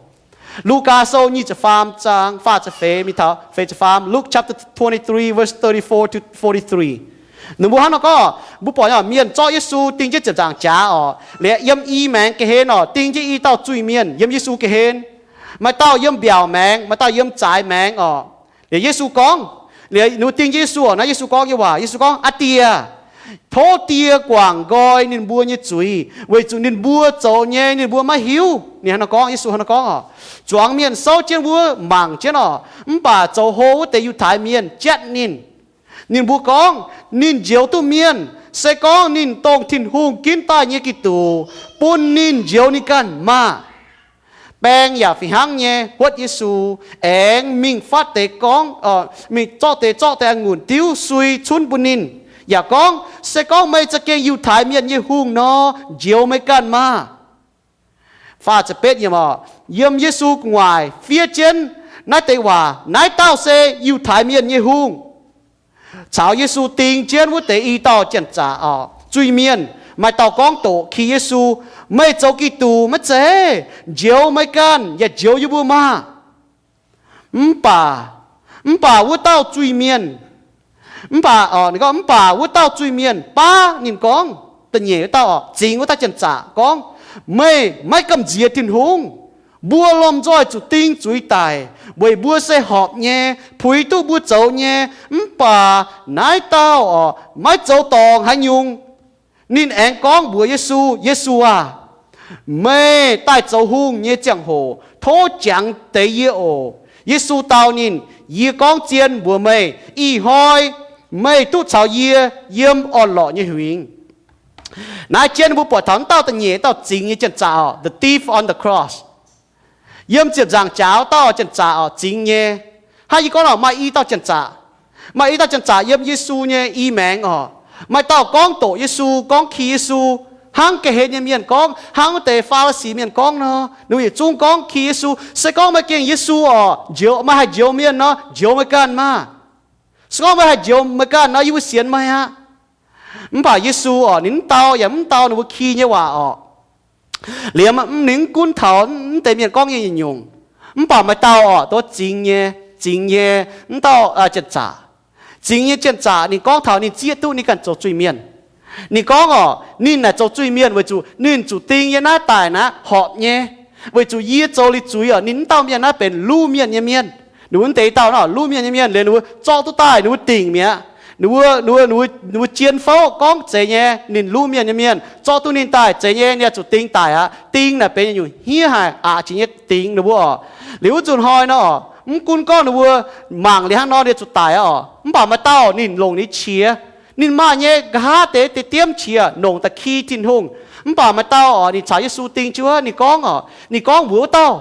Lugaa Sou nyic ziepc faam zaang faah ziepc feix mingh taux feix ziepc faam, Luke chapter twenty-three, verse thirty-four to forty-three. Ninh mbuo hnangv nor gorngv, mbuo buatc nyei oc, mienh zorqv Yesu ding jienv ziepc nzaangc jaax oc. Liuz yiem i maengx ga'hlen oc, ding jienv i dauh zuiz-mienh yiem Yesu ga'hlen. Maaih dauh yiem mbiaauc maengx, maaih dauh yiem zaaix maengx oc. Liuz Yesu gorngv, liuz ninh mbuo ding jienv Yesu oc, naaiv Yesu gorngv nyei waac. Yesu gorngv, Aa Die, tov Die guangc nqoi ninh mbuo nyei zuiz, weic zuqc ninh mbuo zoux nyei ninh mbuo maiv hiuv. Ninh hnangv nor gorngv, Yesu hnangv nor gorngv oc. Zuangx mienh souv jienv wuov mangc jienv oc, mv baac zoux hlo wuov deix Yiutai Mienh jatv ninh. Ninh mbuo gorngv, Ninh njoux duqv mienh, se gorngv ninh dongh Tin-Hungh ginv daaih nyei Giduc, bun ninh njoux ninh ganh maah! baeng yaac fih hnangv nyei huotv Yesu, aengx mingh fatv deix gorngv, mingh zorqv deix, zorqv deix a'ngunc diuv sui cunv bun ninh, yaac gorngv, Se gorngv meih za'gengh Yiutai Mienh nyei hungh nor, njoux meih ganh maah! Faah ziepc betv nyim oc, yiem Yesu gu'nguaaic fiev jienv naaiv deix waac, Naaiv dauh se Yiutai Mienh nyei hungh. Caux Yesu ding jienv wuov deix i dauh janx-zaqc oc, zuiz-mienh, maaih dauh gorngv doqc ki Yesu, Meih zoux Giduc maiv zeiz? Njoux meih ganh yaac njoux yie mbuo maah! Mv baac, mv baac wuov dauh zuiz-mienh, mv baac, mv baac wuov dauh zuiz-mienh baav ninh gorngv, da'nyeic wuov dauh oc, zingx wuov dauh janx-zaqc gorngv, Meih maiv gamh nziex Tin-Hungh. Mbuo lomh nzoih zuqc ding zuiz daic, weic mbuo se horpc nyei, puix duqv mbuo zoux nyei. Mv baac naaiv dauh oc, maiv zoux dorngc haaix nyungc. Ninh aengx gorngv mbuox Yesu, Yesu aah! Meih daaih zoux hungh nyei ziangh hoc tov jangx deix yie oc. Yesu dau ninh, Yie gorngv zien mbuox meih, ih hnoi meih duqv caux yie yiem orn-lorqc nyei huingx. Naaiv jienv mbuo buatc taux wuov dauh da'nyeic dauh zingx nyei janx-zaqc oc, the thief on the cross. Yiem ziepc nzaangc jaax dauh janx-zaqc oc, zingx nyei. Hnangv yie gorngv nor, maaih i dauh janx-zaqc, maaih i dauh janx-zaqc yiem Yesu nyei i maengx oc. Maaih dauh gorngv doqc Yesu, gorngv ki Yesu, hnangv ga'hlen nyei mienh gorngv, hnangv wuov deix Faa^li^si mienh gorngv nor. Ninh mbuo yietc zungv gorngv ki Yesu, Se gorngv meih gengh Yesu oc, njoux, meih haih njoux mienh nor, njoux meih ganh maah! Se gorngv meih haih njoux meih ganh nor, yie mbuo sienx meih aqv. Mv baac Yesu oc, ninh mv dau, yaac mv dau ninh mbuo ki nyei waac oc. Liemh ninh mv gunv taux mv deix mienh gorngv nyei nyungc-nyungc, mv baac maaih dauh oc, dongh zingx nyei, zingx nyei, mv dauh janx-zaqc. Zingx nyei janx-zaqc ninh gorngv taux ninh zieqv duqv ninh ganh zoux zuiz-mienh. Ninh gorngv oc, ninh naaic zoux zuiz-mienh weic zuqc ninh zuqc ding yiem naaiv daic naaiv horpc nyei, weic zuqc yie zoux liuz zuiz oc, ninh mv dauh mienh naaiv benx luv mienh nyei mienh. Ninh mbuo mv deix dauh nor luv mienh nyei mienh liuz ninh mbuo zorqv duqv daaih ninh mbuo dingc mi'aqv. Ninh mbuo, ninh mbuo, ninh mbuo jien fouv gorngv zeiz nyei, ninh luv mienh nyei mienh zorqv duqv ninh daaih zeiz nyei, ninh zuqc ding daic aqv. Ding naaic benx nyungc hniev haic, aqc jiex nyei dingx ninh mbuo oc. Liuz wuov nzunc hnoi nor, mv gunv gorngv ninh mbuo mangc liuz hnangv nor ninh zuqc daic aqv oc, mv baac maaih dauh ninh longc ninh qiex, ninh maaih nyei nqa'haav deix diemv qiex nongc daaih ki Tin-Hungh. Mv baac maaih dauh oc, ninh caux Yesu ding jienv wuov, ninh gorngv oc, ninh gorngv mbuox wuov dauh,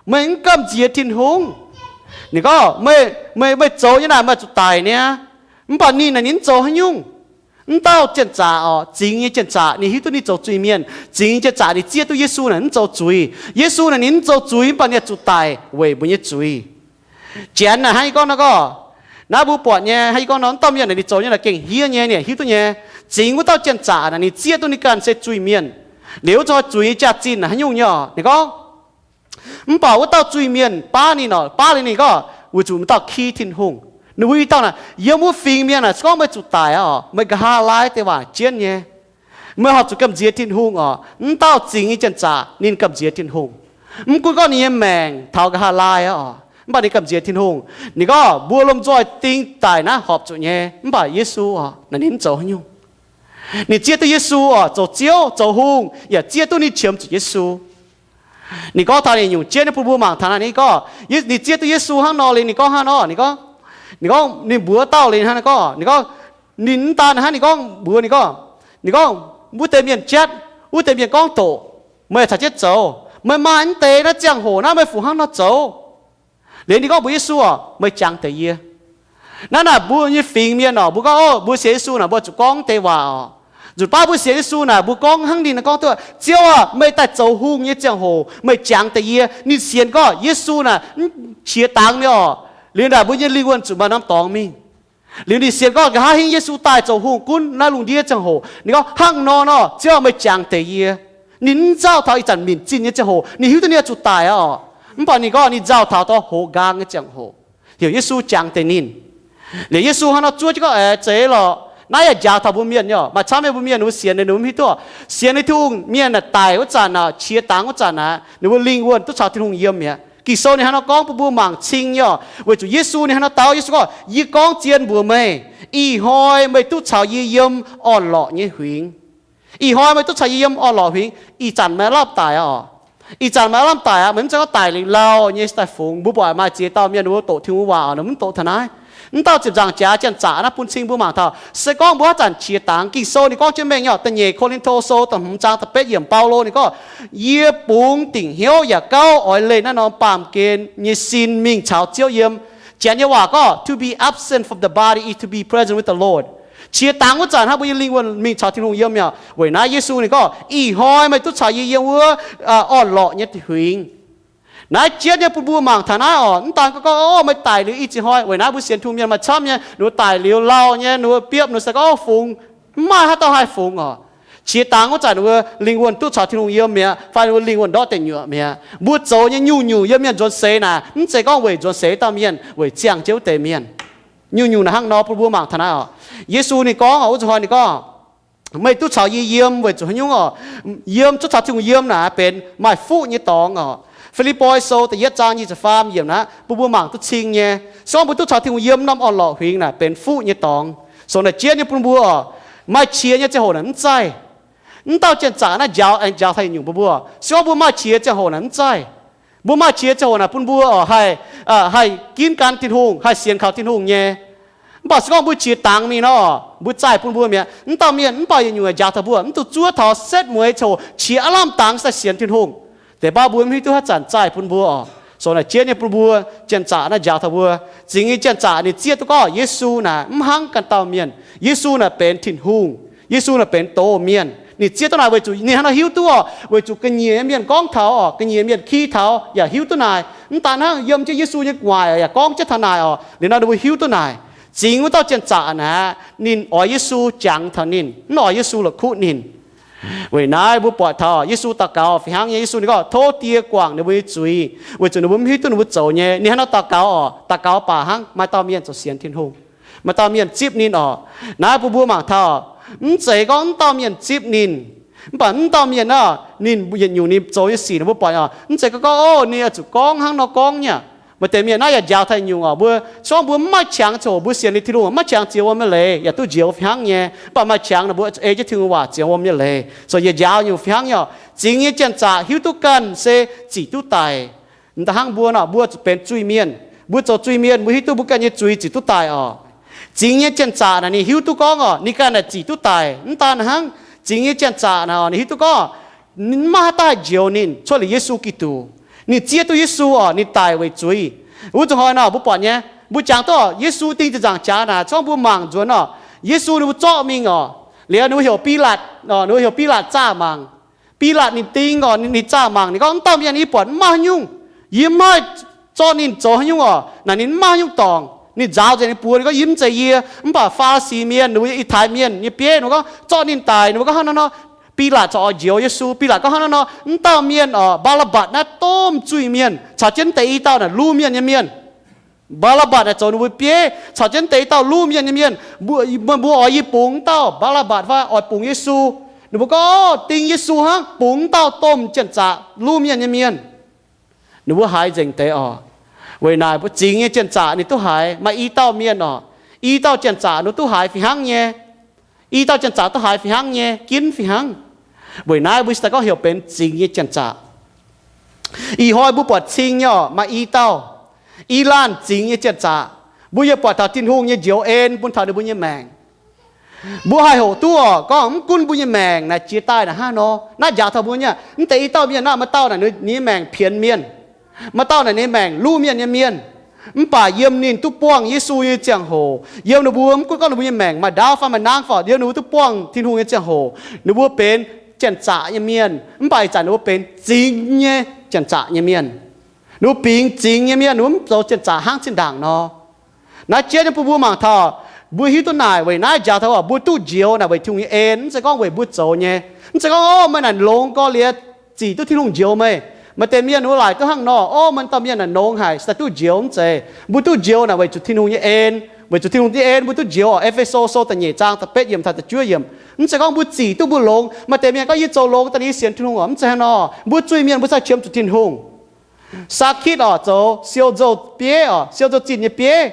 Meih mv gamh nziex Tin-Hungh. Ninh gorngv, Meih, meih zoux nyei naaic meih zuqc daic niaa. Mv baac ninh naaic ninh mv zoux haaix nyungc. Mv dauh janx-zaqc oc, zingx nyei janx-zaqc ninh hiuv duqv ninh zoux zuiz-mienh. Zingx nyei janx-zaqc ninh zieqv duqv Yesu naaic mv zoux zuiz. Yesu naaic ninh mv zoux zuiz, mv baac ninh zuqc daic weic mbuo nyei zuiz. Janx naaic hnangv yie gorngv nor gorngv, naaiv mbuo buatc nyei hnangv yie gorngv nor, mv dauh mienh naaic ninh zoux nyei naaic gengh hniev nyei, ninh hiuv duqv nyei. Zingx wuov dauh janx-zaqc naaic ninh zieqv duqv ninh ganh se zuiz-mienh. Liuz zuqc zuiz nyei jaax-zinh naaic haaix nyungc nyei oc, ninh gorngv, mv baac wuov dauh zuiz-mienh baav ninh oc, baav liuz ninh gorngv, weic zuqc maaih dauh ki Tin-Hungh. Ninh mbuo i dauh naaic yiem wuov fingx mienh naaic, se gorngv meih zuqc daic aqv oc, meih nqa'haav laaiv deix waac jienv nyei. Meih horpc zuqc gamh nziex Tin-Hungh oc. Mv dauh zingx nyei janx-zaqc ninh gamh nziex Tin-Hungh. Mv gunv gorngv ninh nyei maengc taux nqa'haav laaiv aqv oc, mv baac ninh gamh nziex Tin-Hungh. Ninh gorngv, Mbuo lomh nzoih ding daic naaiv horpc zuqc nyei, mv baac Yesu oc, naaic ninh mv zoux haaix nyungc. Ninh zieqv duqv Yesu oc zoux Ziouv, zoux hungh, yaac zieqv duqv ninh qiemx zuqc Yesu. Ninh gorngv taux ninh nyungc jienv nyei bun mbuo mangc taux naaiv, ninh gorngv, ninh zieqv duqv Yesu hnangv nor liuz ninh gorngv hnangv nor, ninh gorngv, ninh gorngv ninh mbuox dauh liuz hnangv, ninh gorngv, ninh gorngv, ninh mv daan hnangv, ninh gorngv mbuox ninh gorngv, ninh gorngv, Wuov deix mienh jatv, wuov deix mienh gorngv doqc, meih caux jienv zoux. Meih maaih mv deix naaiv ziangh hoc naaiv meih fu hnangv nor zoux. Liuz ninh gorngv mbuox Yesu oc, Meih jangx deix yie. Naaiv naaic mbuo nyei fingx mienh oc, mbuo gorngv, Ov, mbuo sienx Yesu naaic mbuo zuqc gorngv deix waac oc. Nzunc baav mbuo sienx Yesu naaic mbuo gorngv hnangv ninh gorngv duqv, Ziouv aah! Meih daaih zoux hungh nyei ziangh hoc meih jangx deix yie. Ninh sienx gorngv Yesu naaic mv qiex dangx mingh oc. Liuz naaic mbuo nyei lingh wuonh zuqc maaih norm dorngx mingh. Liuz ninh sienx gorngv nqa'haav hingv Yesu daaih zoux hungh gunv naaiv lungh ndiev ziangh hoc. Ninh gorngv hnangv nor nor, Ziouv aah! Meih jangx deix yie. Ninh mv nzauh taux ih zanc minc zinh nyei ziangh hoc, ninh hiuv duqv ninh oix zuqc daic aqv oc. Mv baac ninh gorngv ninh nzauh taux dorh hoz nqaang nyei ziangh hoc, heuc Yesu jangx deix ninh. Liuz Yesu hnangv nor zuov jienv gorngv, Aeqv, zeiz lorqc. Naaiv yaac njaaux taux mbuo mienh nyei oc. Maaih camv nyei mbuo mienh ninh mbuo sienx ninh mbuo mv hiuv duqv, sienx ninh Tin-Hungh mienh naaic daic wuov zanc naaic, qiex dangx wuov zanc naaic, ninh mbuo lingh wuonh duqv caux Tin-Hungh yiem mi'aqv. Ging-Sou ninh hnangv nor gorngv bun mbuo mangc cing nyei oc. Weic zuqc Yesu ninh hnangv nor dau, Yesu gorngv, Yie gorngv zien mbuox meih, ih hnoi meih duqv caux yie yiem orn-lorqc nyei huingx. Ih hnoi meih duqv caux yie yiem orn-lorqc huingx. Ih zanc meih lamh daic aqv oc. Ih zanc meih lamh daic aqv. Meih mv zeiz gorngv daic liuz lauh nyei daaih fungx. Mbuo buatc maaih ziex dauh mienh ninh mbuo doqc Tin-Hungh waac oc, ninh mv doqc taux naaiv. Mv dauh ziepc nzaangc jaax janx-zaqc naaiv bun cing mbuo mangc taux, se gorngv mbuo haaix zanc qiex dangx Ging-Sou ninh gorngv jienv mengh nyei, da'nyeic Ko^lin^to Sou da'hmz zaang da'betv yiemc, Baulo ninh gorngv, yie bungx dingc hnyouv yaac gauh oix leih naaiv norm baamh gen nyei sin mingh caux Ziouv yiem. Janx nyei waac gorngv, to be absent from the body is to be present with the Lord. Qiex dangx wuov zanc hnangv mbuo nyei lingh wuonh mingh caux Tin-Hungh yiem mi'aqv. Weic naaiv Yesu ninh gorngv, ih hnoi meih duqv caux yie yiem wuov orn-lorqc nyei huingx. Naaiv jienv nyei bun mbuo mangc taux naaiv oc. Mv daan gorngv, o, meih daic liuz i ziex hnoi, weic naaiv mbuo sienx Tin-Hungh mienh maaih camv nyei, ninh mbuo daic liuz lauh nyei, ninh mbuo biopv ninh se gorngv fungx, mv maaih haaix dauh haih fungx oc. Qiex dangx wuov zanc ninh mbuo lingh wuonh duqv caux Tin-Hungh yiem mi'aqv, fai ninh mbuo lingh wuonh ndortv deic nyuoqc mi'aqv. Mbuo zoux nyei nyungc-nyungc yiem mienh nzuonx seix naaic, mv zeiz gorngv weic nzuonx seix dauh mienh, weic ziangh jienv wuov deix mienh. Nyungc-nyungc naaic hnangv nor bun mbuo mangc taux naaiv oc. Yesu ninh gorngv, wuov zuqc hnoi ninh gorngv, meih duqv caux yie yiem weic zuqc haaix nyungc oc? Yiem, duqv caux Tin-Hungh yiem naaic benx maaih fuqv nyei dorngx oc. Fi^lipv^poi Sou da'yietv zaang nyic ziepc faam yiemc naaiv bun mbuo mangc duqv cing nyei. Se gorngv mbuo duqv caux Tin-Hungh yiem norm orn-lorqc huingx naaic benx fuqv nyei dorngx. Sou naaic jienv nyei bun mbuo oc, maaih qiex nyei ziangh hoc naaic mv zaih. Mv dauh janx-zaqc naaiv njaaux, aengx njaaux taux yietc nyungc bun mbuo. Se gorngv mbuo maaih qiex ziangh hoc naaic mv zaih. Mbuo maaih qiex ziangh hoc naaic bun mbuo oc haih, haih ginv gan Tin-Hungh, haih sienx kaux Tin-Hungh nyei. Mv baac se gorngv mbuo qiex dangx mingh nor, mbuo zaih bun mbuo mi'aqv. Mv dauh mienh mv baac yietc nyungc njaaux taux mbuo, mv duqv zuov taux setv mueiz ziangh hoc qiex aav lamh dangx daaih sienx Tin-Hungh. Deix baav mbuo mv hiuv duqv haaix zanc zaih bun mbuo oc. Sou naaic jienv nyei bun mbuo, janx-zaqc naaiv njaaux taux mbuo. Zingx nyei janx-zaqc ninh zieqv duqv gorngv Yesu naaic mv hnangv ganh dauh mienh. Yesu naaic benx Tin-Hungh. Yesu naaic benx doz mienh. Ninh zieqv duqv naaic weic zuqc ninh hnangv nor hiuv duqv oc, weic zuqc ga'nyiec mienh gorngv taux oc, ga'nyiec mienh ki taux yaac hiuv duqv naaic. Mv daan hnangv, yiem jienv Yesu nyei gu'nguaaic yaac gorngv jienv taux naaic oc. Liuz nor ninh mbuo hiuv duqv naaic. Zingx wuov dauh janx-zaqc naaic, ninh oix Yesu jangx taux ninh, mv oix Yesu la'kuqv ninh. Weic naaiv mbuo buatc taux Yesu daux gaux fih hnangv nyei. Yesu ninh gorngv tov Die guangc ninh mbuo nyei zuiz, weic zuqc ninh mbuo mv hiuv duqv ninh mbuo zoux nyei. Ninh hnangv nor daux gaux oc, daux gaux baac hnangv maaih dauh mienh zoux sienx Tin-Hungh, maaih dauh mienh zipv ninh oc. Naaiv bun mbuo mangc taux, mv zeiz gorngv mv dauh mienh zipv ninh, mv baac mv dauh mienh naaic ninh yietc nyungc ninh zoux nyei sic ninh mbuo buatc oc. Mv zeiz gorngv, o, ninh oix zuqc gorngv hnangv nor gorngv nyei. Maaih deix mienh naaiv yaac njaaux taux nyungc oc, mbuo se gorngv mbuo mv maaih qangx ziangh hoc mbuo sienx liuz Tin-Hungh, mv maaih qangx ziex wuom nyei leiz yaac duqv njoux fih hnangv nyei. Mv baac maaih qangx naaic mbuo ei jienv Tin-Hungh waac ziex wuom nyei leiz. So yie njaaux nyungc fih hnangv nyei oc. Zingx nyei janx-zaqc hiuv duqv ganh se zic duqv daic. Mv daan hnangv mbuo nor, mbuo zuqc benx zuiz-mienh. Mbuo zoux zuiz-mienh, mbuo hiuv duqv mbuo ganh nyei zuiz zic duqv daic oc. Zingx nyei janx-zaqc naaic ninh hiuv duqv gorngv oc, ninh ganh naaic zic duqv daic. Mv daan hnangv, zingx nyei janx-zaqc naaic ninh hiuv duqv gorngv ninh mv maaih haaix dauh haih njoux ninh cuotv liuz Yesu Giduc. Ninh zieqv duqv Yesu oc, ninh daic weic zuiz. Wuov zuqc hnoi nor mbuo buatc nyei, mbuo jangx duqv oc, Yesu ding ziepc nzaangc jaax naaic, se gorngv mbuo mangc nzuonx oc, Yesu ninh mbuo zorqv mingh oc. Liuz ninh mbuo heuc Bilaatc, ninh mbuo heuc Bilaatc zaah mangc. Bilaatc ninh ding oc, ninh zaah mangc, ninh gorngv, mv dauh mienh yie buatc mv maaih haaix nyungc. Yie mv haih zorqv ninh zoux haaix nyungc oc. Naaic ninh mv maaih haaix nyungc dorngc. Ninh nzaaux nzengc ninh buoz, ninh gorngv, yie mv zeiz yie. Mv baac Faa^li^si mienh, ninh mbuo, I^tai mienh nyei bieiv, ninh mbuo gorngv zorqv ninh daic. Ninh mbuo gorngv hnangv nor nor, Bilaatc corc oix njoux Yesu. Bilaatc gorngv hnangv nor nor, mv dauh mienh oc, Mbaa^la^mbatc naaiv domh zuiz-mienh caux jienv deix i dauh naaic luv mienh nyei mienh. Mbaa^la^mbatc naaic zoux ninh mbuo bieiv caux jienv deix i dauh luv mienh nyei mienh. Mbuo, mbuo oix yie bungx mv dauh Mbaa^la^mbatc fai oix bungx Yesu? Ninh mbuo gorngv, ding Yesu hnangv, bungx mv dauh domh janx-zaqc luv mienh nyei mienh. Ninh mbuo haiz nzengc deix oc. Weic naaic mbuo zingx nyei janx-zaqc ninh duqv haiz. Maaih i dauh mienh oc, i dauh janx-zaqc ninh duqv haiz fih hnangv nyei. I dauh janx-zaqc duqv haiz fih hnangv nyei, ginv fih hnangv. Weic naaiv mbuo se daaih gorngv heuc benx zingx nyei janx-zaqc. Ih hnoi mbuo buatc cing nyei oc, maaih i dauh, i laanh zingx nyei janx-zaqc. Mbuo yaac buatc taux Tin-Hungh nyei njoux en bun taux ninh mbuo nyei maengc. Mbuo haih hoqc duqv oc, gorngv mv gunv mbuo nyei maengc naaic jiex daaih naaic hnangv nor, naaiv njaaux taux mbuo nyei, mv deix i dauh mienh naaic, maaih dauh naaic ninh nyei maengc pienx mienh, maaih dauh naaic ninh nyei maengc luv mienh nyei mienh. Mv baac yiem ninh duqv buangh Yesu nyei ziangh hoc, yiem ninh mbuo mv gunv gorngv ninh mbuo nyei maengc maaih ndaauv fai maaih nangv fai, yiem ninh mbuo duqv buangh Tin-Hungh nyei ziangh hoc, ninh mbuo benx janx-zaqc nyei mienh. Mv baac ih zanc ninh mbuo benx zingx nyei janx-zaqc nyei mienh. Ninh mbuo bingx zingx nyei mienh, ninh mbuo mv zoux janx-zaqc hnangv zinh ndaangc nor. Naaiv jienv nyei bun mbuo mangc taux, mbuo hiuv duqv naaic weic naaiv njaaux taux mbuo duqv njoux naaic weic Tin-Hungh nyei en, mv zeiz gorngv weic mbuo zoux nyei. Mv zeiz gorngv, o, meih naaic longx gorx liuz zic duqv Tin-Hungh njoux meih. Maaih deix mienh wuov laaic duqv hnangv nor, o, meih dauh mienh naaic longx haic, se daaih duqv njoux. Mv zeiz. Mbuo duqv njoux naaic weic zuqc Tin-Hungh nyei en. Weic zuqc Tin-Hungh nyei en mbuo duqv njoux oc. E^fe^so Sou da'nyeic zaang da'betv yiemc taux da'juov yiemc. Mv zeiz gorngv mbuo zic duqv mbuo longx. Maaih deix mienh gorngv, yie zoux longx daaih yie sienx Tin-Hungh oc. Mv zeiz hnangv nor. Mbuo zuiz-mienh mbuo cingx qiemx zuqc Tin-Hungh. Sakitv oc, zoux siou nzou-bieiv oc, siou nzou-zinh nyei bieiv,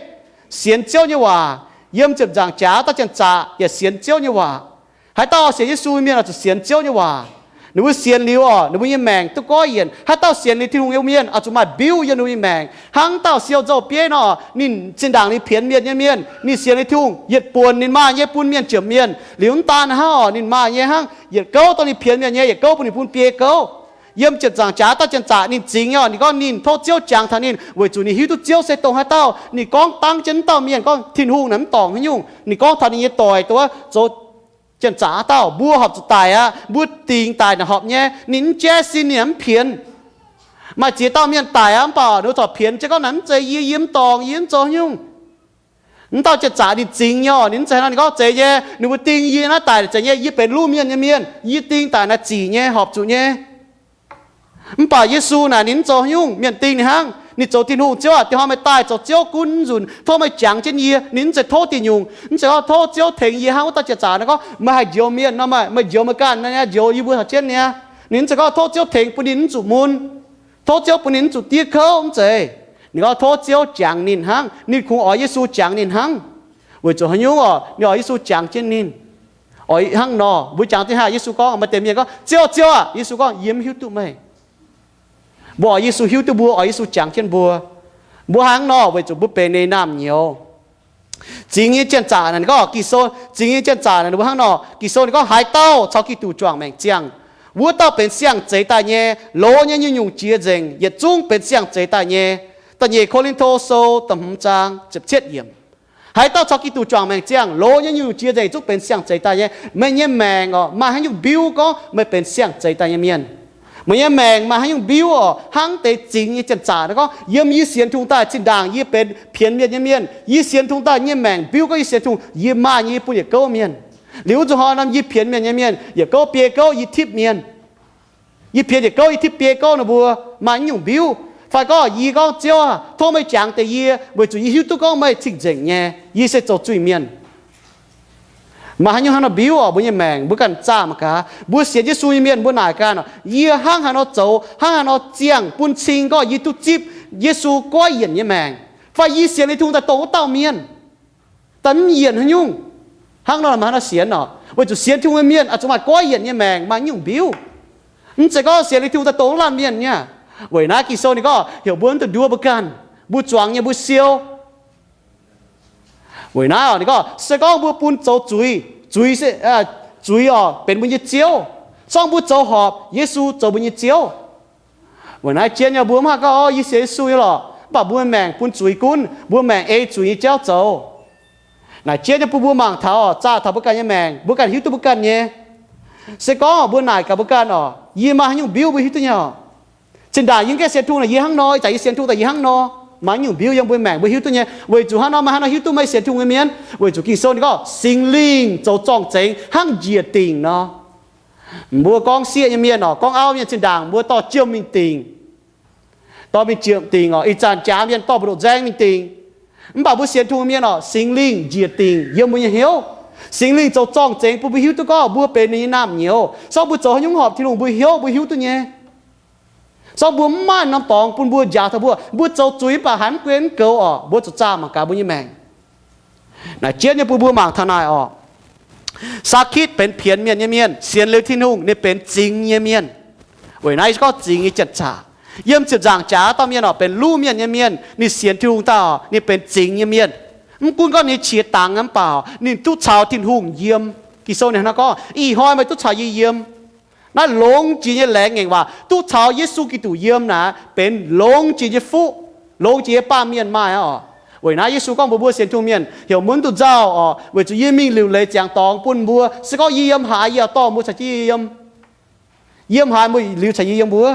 sienx Ziouv nyei waac. Yiem ziepc nzaangc jaax dauh janx-zaqc yaac sienx Ziouv nyei waac. Haaix dauh sienx Yesu nyei mienh oix zuqc sienx Ziouv nyei waac. Ninh mbuo sienx liuz oc, ninh mbuo nyei maengc duqv goiv yienc. Haaix dauh sienx liuz Tin-Hungh nyei mienh oix zuqc maaih mbiuv yiem ninh mbuo nyei maengc. Hnangv dauh siou nzou-bieiv nor, ninh zinh ndaangc ninh pienx mienh nyei mienh, ninh sienx liuz Tin-Hungh yietc buonc ninh maaih nyei bun mienh ziepc mienh. Liuz mv daan hnangv oc, ninh maaih nyei hnangv yietc gouv dongh ninh pienx mienh nyei, yietc gouv bun ninh bun biei gouv. Yiem ziepc nzaangc jaax dauh janx-zaqc ninh zingx nyei oc, ninh gorngv ninh tov Ziouv jangx taux ninh, weic zuqc ninh hiuv duqv Ziouv se dongh haaix dauh. Ninh gorngv dangv jienv mv dauh mienh gorngv Tin-Hungh naaic mv dorngc haaix nyungc. Ninh gorngv taux ninh nyei doic, dongh wuov zoux janx-zaqc haaix dauh, mbuo horpc zuqc daic aqv. Mbuo dingc daic naaic horpc nyei. Ninh mv jaiv sin, ninh mv pienx. Maaih ziex dauh mienh daic aqv, mv baac ninh corc pienx jienv gorngv naaic mv zeiz yie, yie mv dorngc, yie mv zoux haaix nyungc. Mv dauh janx-zaqc ninh zingx nyei oc, ninh mv zeiz hnangv, ninh gorngv zeiz nyei, ninh mbuo ding yie naaiv daic zeiz nyei, yie benx luv mienh nyei mienh, yie ding daic naaic zic nyei, horpc zuqc nyei. Mv baac Yesu naaic ninh mv zoux haaix nyungc, mienh ding ninh hnangv. Ninh zoux Tin-Hungh, Ziouv aac, dinh hnoi meih daaih zoux Ziouv gunv nzunc, tov meih jangx jienv yie. Ninh mv zeiz tov diuh nyungc, mv zeiz gorngv tov Ziouv tengx yie hnangv wuov dauh janx-zaqc naaiv gorngv, meih haih njoux mienh nor, meih, meih njoux meih ganh naaiv, njoux yie mbuo taux jienv niaa. Ninh mv zeiz gorngv tov Ziouv tengx bun ninh mv zuqc mun, tov Ziouv bun ninh mv zuqc diev kouv, mv zeiz. Ninh gorngv tov Ziouv jangx ninh hnangv, ninh kungx oix Yesu jangx ninh hnangv. Weic zuqc haaix nyungc oc, ninh oix Yesu jangx jienv ninh. Oix hnangv nor, mbuo jangx jienv hnangv, Yesu gorngv, maaih deix mienh gorngv, Ziouv, Ziouv aah! Yesu gorngv, yie mv hiuv duqv meih. Mbuo oix Yesu hiuv duqv mbuo, oix Yesu jangx jienv mbuo. Mbuo hnangv nor weic zuqc mbuo benx ninh naamh nyouz. Zingx nyei janx-zaqc naaic ninh gorngv, Ging-Sou, zingx nyei janx-zaqc naaic ninh mbuo hnangv nor, Ging-Sou ninh gorngv, haaix dauh caux Giduc juangc maengc ziangh, wuov dauh benx siang-zeix daaih nyei, loz nyei nyungc-nyungc jiex nzengc, yietc zungv benx siang-zeix daaih nyei. Da'nyeic Ko^lin^to Sou da'hmz zaang ziepc cietv yiemc. Haaix dauh caux Giduc juangc maengc ziangh, loz nyei nyungc-nyungc jiex nzengc, yietc zungv benx siang-zeix daaih nyei. Meih nyei maengc oc, maaih haaix nyungc mbiuv gorngv meih benx siang-zeix daaih nyei mienh? Meih nyei maengc maaih haaix nyungc mbiuv oc? Hnangv deix zingx nyei janx-zaqc naaic gorngv, yiem yie sienx Tin-Hungh daaih zinh ndaangc yie benx pienx mienh nyei mienh. Yie sienx Tin-Hungh daaih nyei maengc mbiuv gorngv yie sienx Tin-Hungh, yie maaih nyei bun yietc gouv mienh. Liuz wuov nzunc hnoi nor yie pienx mienh nyei mienh, yietc gouv biei gouv yie tipv mienh. Yie pienx yietc gouv yie tipv biei gouv ninh mbuo, maaih nyungc mbiuv. Fai gorngv yie gorngv, Ziouv aah! Tov meih jangx deix yie, weic zuqc yie hiuv duqv gorngv meih cing-nzengc nyei, yie se zoux zuiz-mienh. Maaih haaix nyungc hnangv nor mbiuv oc mbuo nyei maengc? Mbuo ganh zaah mangc gaax. Mbuo sienx Yesu nyei mienh mbuo naaic ganh oc, yie hnangv haaix nor zoux, hnangv haaix nor ziangh bun cing gorngv yie duqv zipv Yesu goiv yienc nyei maengc, fai yie sienx liuz Tin-Hungh daaih dongh wuov dauh mienh, daaih mv yienc haaix nyungc. Hnangv nor maaih haaix nor sienx oc? Weic zuqc sienx Tin-Hungh nyei mienh oix zuqc maaih goiv yienc nyei maengc, maaih nyungc mbiuv. Mv zeiz gorngv sienx liuz Tin-Hungh daaih dongh wuov laanh mienh nyei aqv. Weic naaiv Ging-Sou ninh gorngv heuc mbuo mv dungx nduov mbuo ganh, mbuo zuangx nyei mbuo siou. Weic naaiv oc ninh gorngv se gorngv mbuo bun zoux zuiz, zuiz, zuiz oc benx mbuo nyei ziouv. Se gorngv mbuo zoux horpc, Yesu zoux mbuo nyei Ziouv. Weic naaiv jienv nyei mbuo mv haih gorngv, Yie sienx Yesu nyei lorqc, mv baac mbuo maengc bun zuiz gunv, mbuo maengc ei zuiz nyei jauv zoux. Naaic jienv nyei bun mbuo mangc taux oc, zaah taux mbuo ganh nyei maengc, mbuo ganh hiuv duqv mbuo ganh nyei. Se gorngv mbuo naaic gaax mbuo ganh oc, yie maaih haaix nyungc mbiuv mbuo hiuv duqv nyei oc. Zinh ndaangc yie mv gaengh sienx Tin-Hungh naaic yie hnangv nor, ih zanc yie sienx Tin-Hungh daaih yie hnangv nor, maaih haaix nyungc mbiuv yiem mbuo maengc mbuo hiuv duqv nyei. Weic zuqc hnangv nor maaih haaix nor hiuv duqv meih sienx Tin-Hungh nyei mienh? Weic zuqc Ging-Sou ninh gorngv Singx Lingh zoux zorng-zengx hnangv njiec dingc nor. Mbuo gorngv sieqv nyei mienh oc, gorngv auv mienh zinh ndaangc mbuo dorh jiem mingh dingc, dorh mingh jiem dingc oc. Ih zanc jaax mienh dorh mbu'ndoqc nzaeng mingh dingc. Mv baac mbuo sienx Tin-Hungh mienh oc, Singx Lingh njiec dingc yiem mbuo nyei hnyouv. Singx Lingh zoux zorng-zengx bun mbuo hiuv duqv gorngv mbuo benx ninh nyei naamh nyouz. Se gorngv mbuo zoux haaix nyungc horpc Tin-Hungh, mbuo hnyouv mbuo hiuv duqv nyei. Se gorngv mbuo mv maaih norm dorngx bun mbuo njaaux taux mbuo, mbuo zoux zuiz mv baac haiz mv guen mv goux oc, mbuo zuqc zaah mangc gaax mbuo nyei maengc. Naaic jienv nyei bun mbuo mangc taux naaic oc. Sakitv benx pienx mienh nyei mienh, sienx liuz Tin-Hungh ninh benx zingx nyei mienh. Weic naaiv gorngv zingx nyei janx-zaqc. Yiem ziepc nzaangc jaax dauh mienh oc, benx luv mienh nyei mienh, ninh sienx Tin-Hungh daaih oc, ninh benx zingx nyei mienh. Mv gunv gorngv ninh qiex dangx mv baac ninh duqv caux Tin-Hungh yiem. Ging-Sou ninh hnangv gorngv, ih hnoi meih duqv caux yie yiem. Naaiv longx jiex nyei laengz ngaengc waac, duqv caux Yesu Giduc yiem naaic benx longx jiex nyei fuqv, longx jiex nyei baamh mienh maaih aqv oc. Weic naaiv Yesu gorngv mbuox mbuo sienx Tin-Hungh mienh heuc mbuo mv dungx nzauh oc, weic zuqc yie mingh liuc leiz ziangx dorngx bun mbuo. Se gorngv yie yiem haaix, yie oix dorh mbuo caux jienv yie yiem. Yiem haaix, mbuo liuz caux yie yiem mbuo.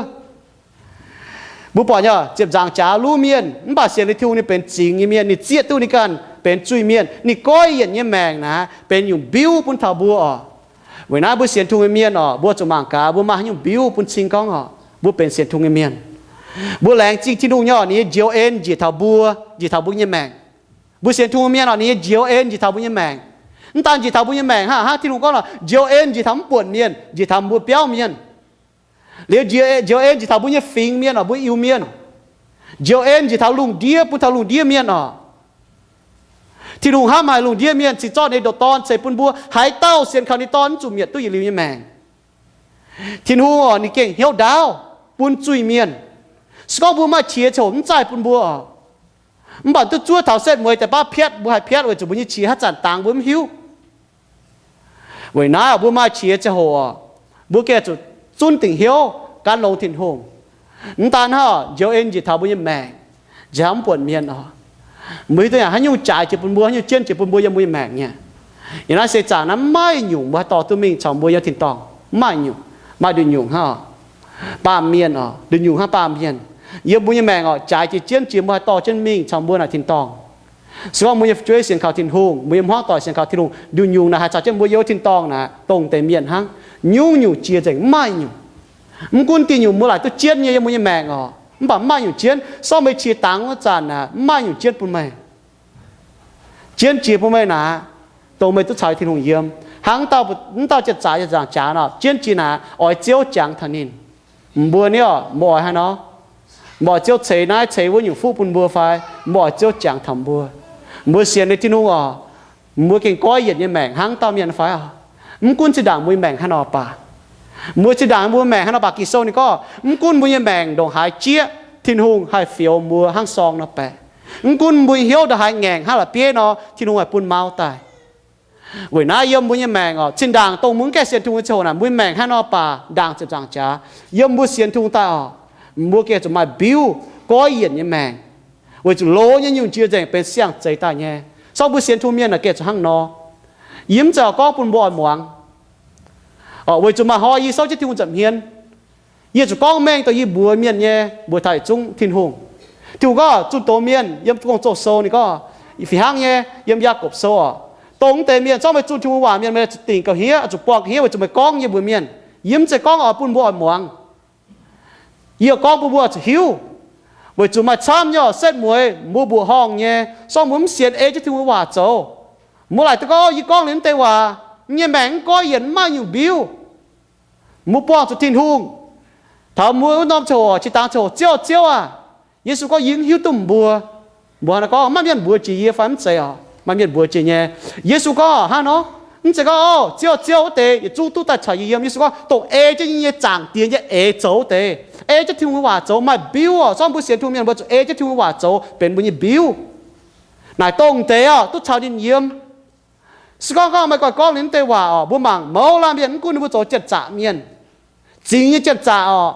Mbuo buatc nyei, ziepc nzaangc jaax luv mienh, mv baac sienx liuz Tin-Hungh ninh benx zingx nyei mienh, ninh zieqv duqv ninh ganh benx zuiz-mienh, ninh goiv yienc nyei maengc naaic benx nyungc mbiuv bun taux mbuo oc. Weic naaiv mbuo sienx Tin-Hungh nyei mienh oc, mbuo zuqc mangc gaax mbuo maaih haaix nyungc mbiuv bun cing gorngv oc, mbuo benx sienx Tin-Hungh nyei mienh. Mbuo laengz zingh Tin-Hungh nyei oc, ninh nyei njoux en njiec taux mbuo, njiec taux mbuo nyei maengc. Mbuo sienx Tin-Hungh mienh oc, ninh nyei njoux en njiec taux mbuo nyei maengc. Mv daan njiec taux mbuo nyei maengc hnangv, hnangv Tin-Hungh gorngv oc, njoux en njiec taux mv buonc mienh, njiec taux mbuo biauv mienh. Liuz njoux en njiec taux mbuo nyei fingx mienh oc, mbuo Iu-Mienh. Njoux en njiec taux lungh ndiev, bun taux lungh ndiev mienh oc. Tin-Hungh hnamv haic lungh ndiev mienh, cingx zorqv ninh nyei ndoqc Dorn ceix bun mbuo. Haaix dauh sienx kaux ninh nyei Dorn mv zuqc mietc duqv yietc liuz nyei maengc. Tin-Hungh oc, ninh gengh hnyouv ndaauv bun zuiz-mienh. Se gorngv mbuo maaih qiex ziangh hoc mv zaih bun mbuo oc, mv baac duqv zuov taux setv mueiz deix baav piatv, mbuo haih piatv weic zuqc mbuo nyei qiex haaix zanc dangx mbuo mv hiuv. Weic naaiv mbuo maaih qiex ziangh hoc oc, mbuo gengh zuqc zunv dingc hnyouv gan longx Tin-Hungh. Mv daan hnangv, njoux en njiec taux mbuo nyei maengc, njiec mv buatc mienh oc, mbuo hiuv duqv yaac haaix nyungc jaaix jiex bun mbuo, haaix nyungc jienv jiex bun mbuo yiem mbuo nyei maengc nyei. Yiem naaiv se zanc naaiv mv maaih nyungc mbuo haih dorh duqv mingh caux mbuo yiem tin-dorngh. Mv maaih nyungc. Maaih nduqc nyungc hnangv oc, baamh mienh oc, nduqc nyungc hnangv baamh mienh yiem mbuo nyei maengc oc, jaaix jiex jienv jiex mbuo haih dorh jienv mingh caux mbuo naaic tin-dorngh. Se gorngv mbuo nyei fu'jueiv sienx kaux Tin-Hungh, mbuo nyei hmuangv doic sienx kaux Tin-Hungh, nduqc nyungc naaic haih caux jienv mbuo yiem wuov tin-dorngh naaic, dongh deix mienh hnangv. Nyungc-nyungc jiex nzengc, mv maaih nyungc. Mv gunv diuh nyungc mbuo laaic duqv jienv nyei yiem mbuo nyei maengc oc, mv baac mv maaih nyungc jienv. Se gorngv meih qiex dangx wuov zanc naaic, mv maaih nyungc jienv bun meih. Jienv jiex bun meih naaic, dongh meih duqv caux Tin-Hungh yiem. Hnangv mv dauh, mv dauh janx-zaqc, janx-zaqc jaax nor, jienv jiex naaic oix Ziouv jangx taux ninh. Mbuo ni oc, mbuo oix haaix nor? Mbuo oix Ziouv ceix naaiv ceix wuov nyungc fuqv bun mbuo fai mbuo oix Ziouv jangx taux mbuo? Mbuo sienx liuz Tin-Hungh oc, mbuo gengh goiv yienc nyei maengc hnangv dauh mienh fai oc? Mv gunv zinh ndaangc mbuo nyei maengc haaix nor baac, mbuo zinh ndaangc mbuo maengc haaix nor baac, Ging-Sou ninh gorngv, mv gunv mbuo nyei maengc ndongc haaix jieqv, Tin-Hungh haih fioux mbuo hnangv sorng nor baeqc. Mv gunv mbuo nyei hnyouv ndongc haaix ngaengc hnangv la'bieiv nor, Tin-Hungh haih bun mau daaih. Weic naaiv yiem mbuo nyei maengc oc, zinh ndaangc dongh mbuo mv gaengh sienx Tin-Hungh nyei ziangh hoc naaic, mbuo nyei maengc haaix nor baac ndaangc ziepc nzaangc jaax. Yiem mbuo sienx Tin-Hungh daaih oc, mbuo gengh zuqc maaih mbiuv goiv yienc nyei maengc, weic zuqc loz nyei nyungc jiex nzengc benx siang-zeix daaih nyei. Se gorngv mbuo sienx Tin-Hungh mienh naaic gengh zuqc hnangv nor. Yie mv zeiz oix gorngv bun mbuo oix muangx, weic zuqc maaih hnoi yie souv jienv Tin-Hungh nza'hmien, yie zuqc gorngv mengh dongh yie mbuox mienh nyei, mbuox taux yietc zungv Tin-Hungh. Tin-Hungh gorngv zunh doz mienh, yiem Gong-Zoh sou ninh gorngv, fih hnangv nyei yiem Yaagorpc sou oc, dongh wuov deix mienh, se gorngv meih zunh Tin-Hungh waac mienh, meih zuqc dingc gauh hniev, zuqc buangh gauh hniev weic zuqc meih gorngv yie mbuox mienh. Yie mv zeiz gorngv oix bun mbuo oix muangx. Yie gorngv bun mbuo zuqc hiuv, weic zuqc maaih camv nyei oc, setv mueiz mbuo mbuoqc horngh nyei, se gorngv mbuo mv sienx ei jienv Tin-Hungh nyei waac zoux, mbuo laaic duqv gorngv, yie gorngv liuz wuov deix waac, yie nyei maengc mv goiv yienc, mv maaih nyungc mbiuv. Mbuo buangh zuqc Tin-Hungh. Taux mbuo wuov norm ziangh hoc, qiex dangx ziangh hoc, Ziouv, Ziouv aah! Yesu gorngv, yie mv hiuv duqv mbuo. Mbuo hnangv naaiv gorngv, maaih mienh mbuox jiex yie fai mv zeiz oc? Maaih mienh mbuox jiex nyei. Yesu gorngv hnangv nor, mv zeiz gorngv, Ziouv, Ziouv, wuov deix yietc zungv duqv daaih caux yie yiem. Yesu gorngv, dongh ei jienv yie nyei Zaangc Diex nyei eix zoux wuov deix, ei jienv Tin-Hungh nyei waac zoux, maaih mbiuv oc. Se gorngv mbuo sienx Tin-Hungh mienh, mbuo zuqc ei jienv Tin-Hungh nyei waac zoux benx mbuo nyei mbiuv. Naaic dongh deix oc, duqv caux ninh yiem. Se gorngv gorngv meih goiv gorngv liuz wuov deix waac oc, mbuo mangc mouz laanh mienh, mv gunv ninh mbuo zoux janx-zaqc mienh, zingx nyei janx-zaqc oc,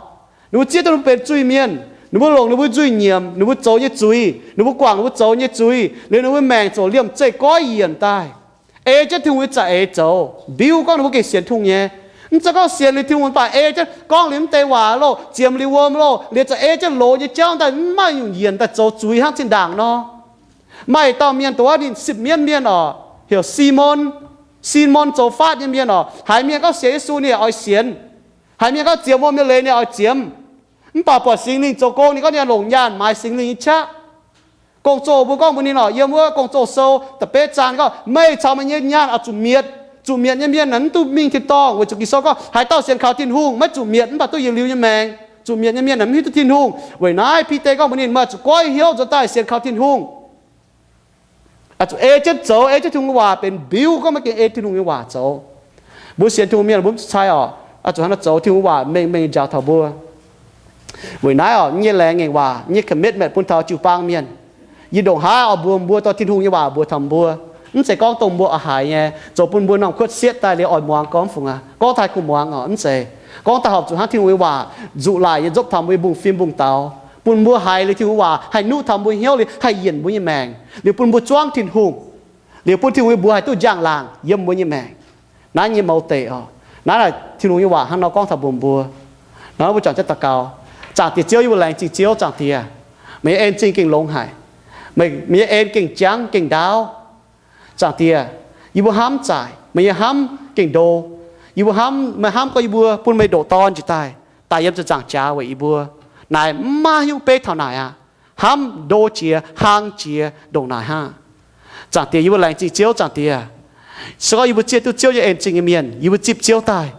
ninh mbuo zieqv duqv ninh mbuo benx zuiz-mienh, ninh mbuo longc ninh mbuo nzuih nyiemc ninh mbuo zoux nyei zuiz, ninh mbuo guangc ninh mbuo zoux nyei zuiz, liuz ninh mbuo maengc ziouc liemh zeih goiv yienc daaih, ei jienv Tin-Hungh nyei za'eix zoux. Mbiuv gorngv ninh mbuo gengh sienx Tin-Hungh nyei. Mv zeiz gorngv sienx liuz Tin-Hungh mv baac ei jienv gorngv liuz wuov deix waac loh, ziemx liuz wuom loh, liuz za'eix jienv loz nyei jauv daaih, mv maaih nyungc yienc daaih zoux zuiz hnangv zinh ndaangc nor. Maaih dauh mienh dongh wuov ninh sipv mienv mienh oc, heuc Simon. Simon zoux faatv nyei mienh oc. Haiz mienh gorngv sienx Yesu ninh oix sienx. Haiz mienh gorngv ziemx wuom nyei leiz ninh oix ziemx. Mv baac buatc Singx Lingh zoux gong, ninh gorngv ninh longc nyaanh maaiz Singx Lingh nyei qaqv. Gong-Zoh mbuo gorngv mbuox ninh oc, yiem wuov Gong-Zoh sou da'betv zaang ninh gorngv, meih caux meih nyei nyaanh oix zuqc mietc. Zuqc mietc nyei mienh naaic mv duqv mingh tin-dorngh, weic zuqc Ging-Sou gorngv haaix dauh sienx kaux Tin-Hungh maiv zuqc mietc mv baac duqv yietc liuz nyei maengc. Zuqc mietc nyei mienh naaic mv hiuv duqv Tin-Hungh. Weic naaiv Bide gorngv mbuox ninh, meih oix zuqc goiv hnyouv nzuonx daaih sienx kaux Tin-Hungh. Oix zuqc ei jienv zoux, ei jienv Tin-Hungh nyei waac benx mbiuv, gorngv maiv gengh ei Tin-Hungh nyei waac zoux. Mbuo sienx Tin-Hungh mienh mbuo mv zuqc cai oc, oix zuqc hnangv naaiv zoux, Tin-Hungh waac mengh mengh njaaux taux mbuo. Weic naaiv oc, nyei laengz ngaengc waac, nyei commitment bun taux jiu-baang mienh. Yie ndongc haaix oix mbuox mbuo dorh Tin-Hungh nyei waac mbuox taux mbuo. Mv zeiz gorngv dongh mbuo oix haiz nyei, zoux bun mbuo norm kuotv sietv daaih liuz oix muangx gorngv fungx aqv. Gorngv taaih kuh muangx oc, mv zeiz. Gorngv daaih horpc zuqc hnangv Tin-Hungh nyei waac nzuqc laic nyei nzopv taux mbuo nyei mbungv-fim mbungv-daux, bun mbuo haiz liuz Tin-Hungh waac haih nuqv taux mbuo hnyouv liuz haih yienc mbuo nyei maengc, liuz bun mbuo zuangv Tin-Hungh, liuz bun Tin-Hungh nyei mbuox haih duqv njang-laangc yiem mbuo nyei maengc. Naaiv nyei mouz deic oc. Naaiv naaic Tin-Hungh nyei waac hnangv nor gorngv taux mbuo mbuo. Nor mbuo juangc jienv daux gaux. Zaangc Diex Ziouv, yie mbuo laengz zingh Ziouv. Zaangc Diex, meih nyei en zingh gengh longx haic. Meih, meih nyei en gengh jangv gengh ndaauv. Zaangc Diex, yie mbuo hnamv zaaic meih nyei hnamv gengh ndo. Yie mbuo hnamv, meih hnamv gorngv yie mbuo bun meih ndoqc Dorn njiec daaih, daic yiem ziepc nzaangc jaax weic yie mbuo. Naaic mv maaih hiuv beiv taux naaic aqv. Hnamv ndo jiex, hlang jiex ndongc naaic hnangv. Zaangc Diex, yie mbuo laengz zingh Ziouv. Zaangc Diex, se gorngv yie mbuo zieqv duqv Ziouv nyei en zingh nyei mienh, yie mbuo zipv Ziouv daaih,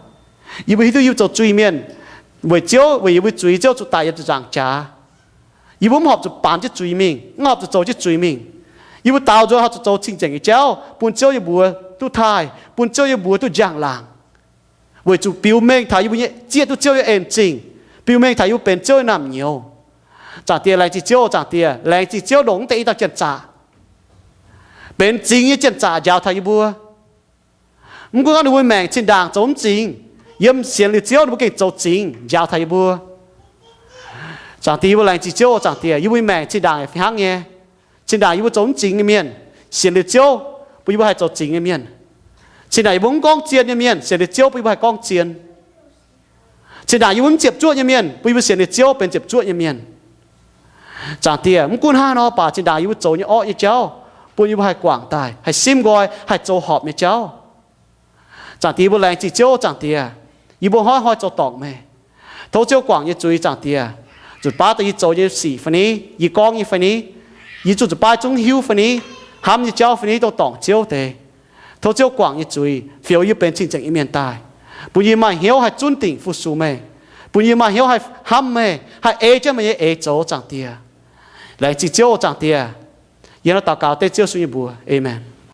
yie mbuo hiuv duqv yie mbuo zoux zuiz-mienh. Weic Ziouv, weic yie mbuo zuiz Ziouv zuqc daic yiem ziepc nzaangc jaax. Yie mbuo mv horpc zuqc baamz jienv zuiz mingh, mv horpc zuqc zoux jienv zuiz mingh. Yie mbuo daaux nzuonx horpc zuqc zoux cing-nzengc nyei jauv bun Ziouv nyei mbuox duqv taaih, bun Ziouv nyei mbuox duqv njang-laangc. weic zuqc biux mengh taux yie mbuo nyei zieqv duqv Ziouv nyei en zingh, biux mengh taux yie mbuo benx Ziouv nyei naamh nyouz. Zaangc Diex, laengz zingh Ziouv. Zaangc Diex, laengz zingh Ziouv ndongc mv deix i dauh janx-zaqc benx zingx nyei janx-zaqc njaaux taux yie mbuo. Mv gunv gorngv ninh mbuo maengc zinh ndaangc zoux mv zingx, yiem sienx liuz Ziouv ninh mbuo gengh zoux zingx njaaux taux yie mbuo. Zaangc Diex, yie mbuo laengz zingh Ziouv. Zaangc Diex, yie mbuo maengc zinh ndaangc fih hnangv nyei. Zinh ndaangc yie mbuo zoux mv zingx nyei mienh, sienx liuz Ziouv bun yie mbuo haih zoux zingx nyei mienh. Zinh ndaangc yie mbuo mv gorngv zien nyei mienh, sienx liuz Ziouv bun yie mbuo haih gorngv zien. Zinh ndaangc yie mbuo mv ziepc zuoqv nyei mienh, bun yie mbuo sienx liuz Ziouv benx ziepc zuoqv nyei mienh. Zaangc Diex, mv gunv hnangv nor baac zinh ndaangc yie mbuo zoux nyei orqv nyei jauv, bun yie mbuo haih guangc daaih, haih simv nqoi, haih zoux horpc nyei jauv. Zaangc Diex, yie mbuo laengz zingh Ziouv. Zaangc Diex, yie mbuo hnoi-hnoi zoux dorngc meih. Tov Ziouv guangc nyei zuiz. Zaangc Diex, nzunc baav daaih yie zoux nyei sic fai ni, yie gorngv nyei fai ni, yie zuqc nzunc baav zungv hiuv fai ni, hnamv nyei jauv fai ni, dongh dorngc Ziouv deix. Tov Ziouv guangc nyei zuiz fioux yie benx cing-nzengc nyei mienh daaih, bun yie maaih hnyouv haih zunv dingc fu-sux meih, bun yie maaih hnyouv haih hnamv meih, haih ei jienv meih nyei eix zoux. Zaangc Diex, laengz zingh Ziouv. Zaangc Diex, yie hnangv daux gaux dengv Ziouv Yesu nyei mbuox, aamen.